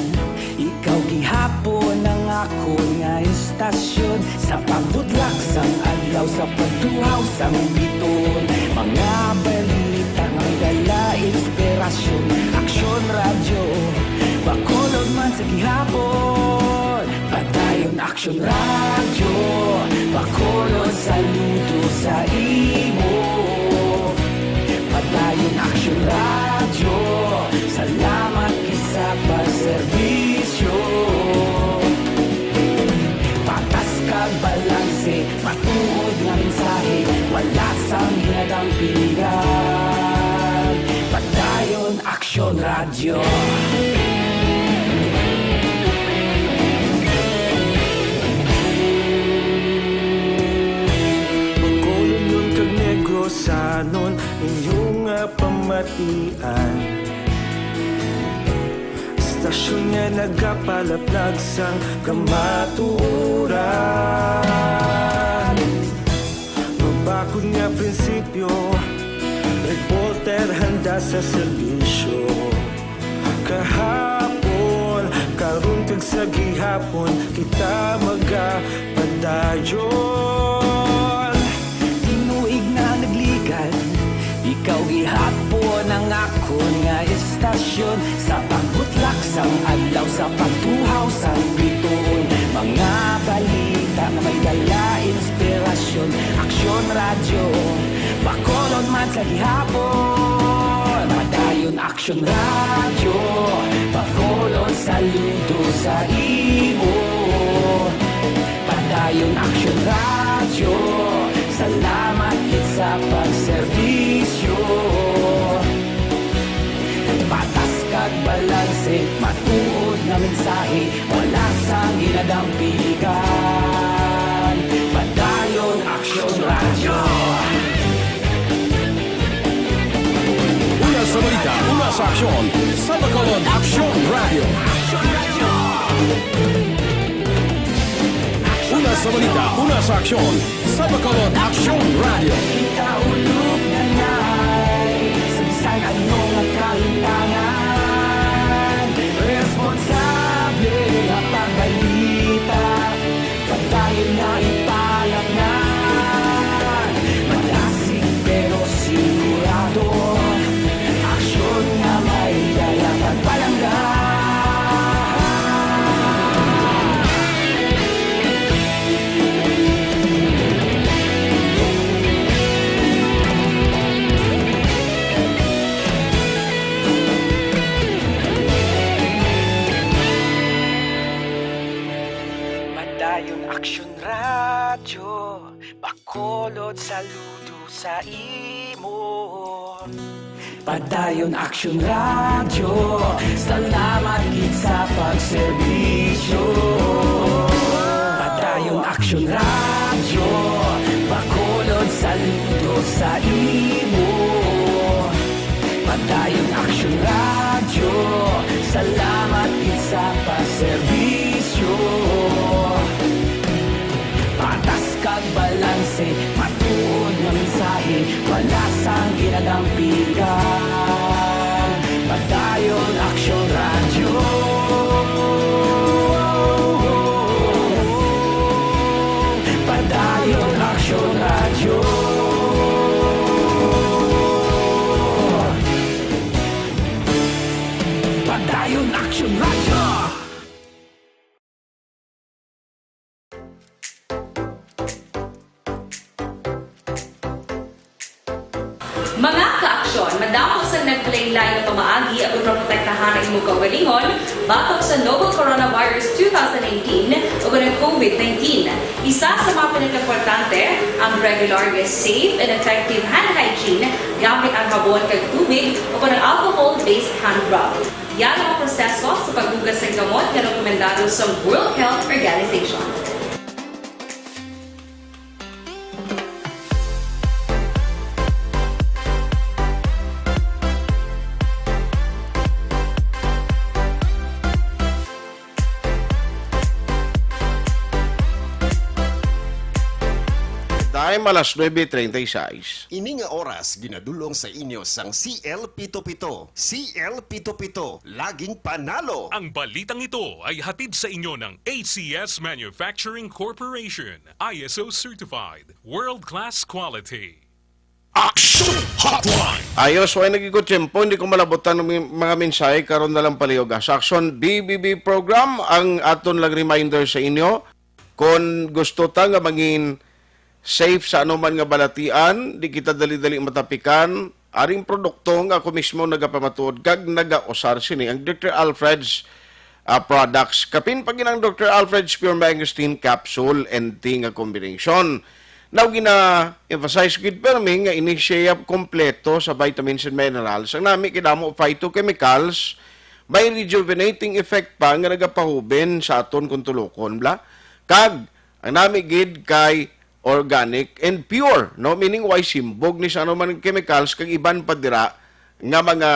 ikaw gihapon ang akon nga istasyon. Sa pagbutlak sang adlaw, sa pagtuhaw sang bituon, mga balita may dala inspirasyon. Aksyon Radyo, Bacolod man sa gihapon. Padayon Aksyon Radyo, Bacolod, saludo sa imo. Padayon Aksyon Radyo, salamat gid sa pagserbisyo. Patas kag balanse, matuod nga mensahe, wala sang hinadampingan. Padayon Aksyon Radyo. Bacolodnon kag Negrosanon, inyo nga pamatian. Istasyon nga nagapalaplag sang kamatuoran. Mabakod nga prinsipyo, reporter handa sa serbisyo. Kahapon, karon kag sa gihapon, kita magapadayon. Tinuig na nagligad, ikaw gihapon ang akon nga istasyon. Sa pagbutlak sang adlaw, sa pagtuhaw sang bituon, mga balita nga may dala inspirasyon. Aksyon Radyo, Bacolod man sa gihapon. Padayon Aksyon Radyo, Bacolod, saludo sa imo. Padayon Aksyon Radyo, salamat gid sa pagserbisyo. Patas kag balanse, matuod nga mensahe, wala sang ginadampigan. Padayon Aksyon Radyo. Una sa balita, una sa aksyon, sa Bacolod Aksyon Radyo. Una sa balita, una sa aksyon, sa Bacolod Aksyon Radyo. Kita ulog nanay sa bisan ano nga kahimtangan. Responsable nga pagbalita. Padayon Radyo Bacolod, saludo sa imo. Padayon Aksyon Radyo, salamat gid sa pagserbisyo. Padayon Aksyon Radyo, Bacolod, saludo sa imo. Padayon Aksyon Radyo, salamat gid sa pagserbisyo. Patas kag balanse, matuod nga mensahe, wala sang ginadampigan. Padayon Aksyon Radyo. Padayon Aksyon Radyo. Padayon Aksyon Radyo. Mga ka-aksyon, madamo sang naglain-lain nga pamaagi aron maprotektahan ang imong kaugalingon batok sa novel coronavirus two thousand nineteen o ang COVID nineteen. Isa sa mga pinakaimportante ang regular nga safe and effective hand hygiene gamit ang habon kag tubig o ang alcohol-based hand rub. Yara ang proseso sa paghugas sang gamot nga rekomendado sang World Health Organization. Time, alas nuebe treinta y seis. Ini nga oras ginadul-ong sa inyo sang C L pito pito. C L pito pito, laging panalo. Ang balitang ito ay hatid sa inyo ng A C S Manufacturing Corporation, I S O certified, world-class quality. Action Hotline. Ayos, way nagikot tiyempo, hindi ko malabutan ang mga, mga mensahe, karon na lang palihog, ah. Sa Action B B B program, ang aton lang reminder sa inyo, kung gusto ta nga mangin safe sa anuman nga balatian, di kita dali-dali matapikan, aring produkto nga ako mismo nagapamatuod kag nagausar sini, ang Doktor Alfred's, ah, products. Kapin pa gid ang Doktor Alfred's Pure Mangosteen Capsule and Tea nga combination. Now, gina-emphasize gid permi nga ini siya kompleto sa vitamins and minerals. Ang nami kay damo phytochemicals, may rejuvenating effect pa nga nagapahubin sa aton kung tulokon, bla. Kag ang nami gid kay organic and pure, no? Meaning, way simbog ni sa anuman chemicals kag iban pa dira nga mga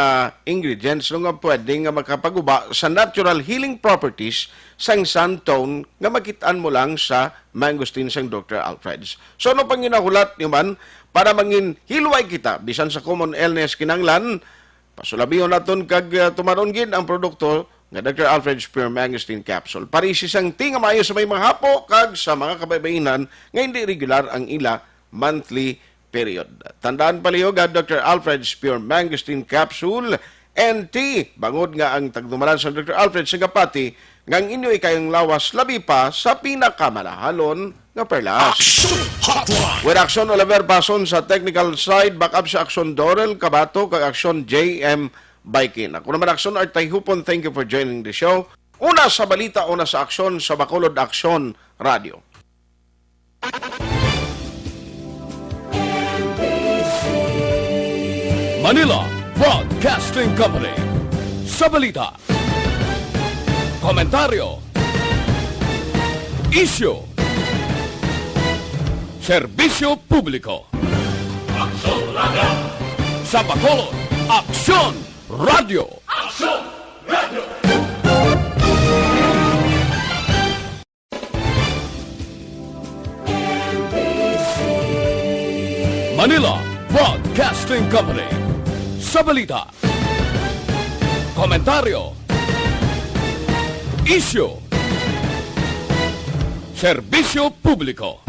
ingredients, no, nga pwede nga makapaguba sa natural healing properties sang sandstone nga makit-an mo lang sa mangosteen sang Doktor Alfred's. So, ano pang ginahulat niyo man para mangin hilway kita bisan sa common illness kinahanglan, pasulabihon naton kag, ah, tumaron gid ang produkto nga Doktor Alfred's Pure Mangosteen Capsule. Parisi sang tea nga maayo sa may mga hapo kag sa mga kabaybainan nga hindi regular ang ila monthly period. Tandaan palihog, ah, Doktor Alfred's Pure Mangosteen Capsule and Tea, bangod nga ang tagdumalan sa Doktor Alfred's nagapati nga ang inyo ikayang lawas labi pa sa pinakamalahalon nga perlas. Action Hotline. With Action Oliver Bason sa technical side, backup sa Action Dorel Cabato kag Action J M Baikin. Ako naman, Action Art Tayhupon, thank you for joining the show. Una sa balita, una sa aksyon, sa Bacolod Aksyon Radio. Manila Broadcasting Company. Sa balita, komentaryo, isyu, serbisyo publiko. Aksyon Radio. Sa Bacolod, Aksyon Radio. Aksyon Radio. Manila Broadcasting Company. Sa balita, komentaryo, isyu, serbisyo publiko.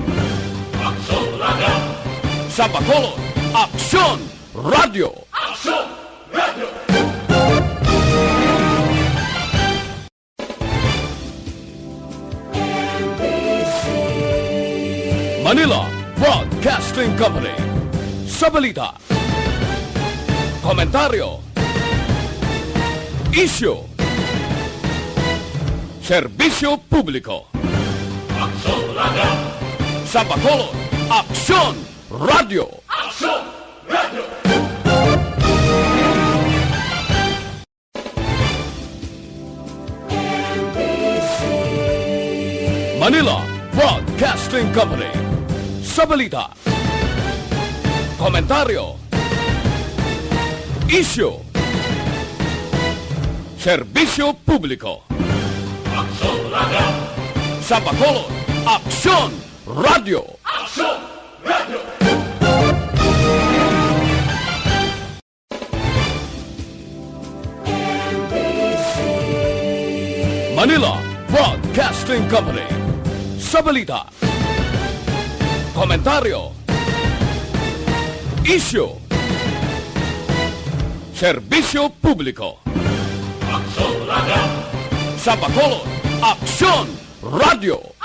Aksyon Radio. Sa Bacolod, Aksyon Radio. Aksyon Radio. Manila Broadcasting Company. Sa balita, komentaryo, isyu, serbisyo publiko. Aksyon Radio. Sa Bacolod, Aksyon Radyo. Manila Broadcasting Company. Sa balita, komentaryo, isyu, serbisyo publiko. Aksyon Radyo. Sa Bacolod, Aksyon Radyo. Aksyon Radyo. Manila Broadcasting Company. Sa balita, komentaryo, isyu, serbisyo publiko. Aksyon Radyo. Sa Bacolod, Aksyon Radyo.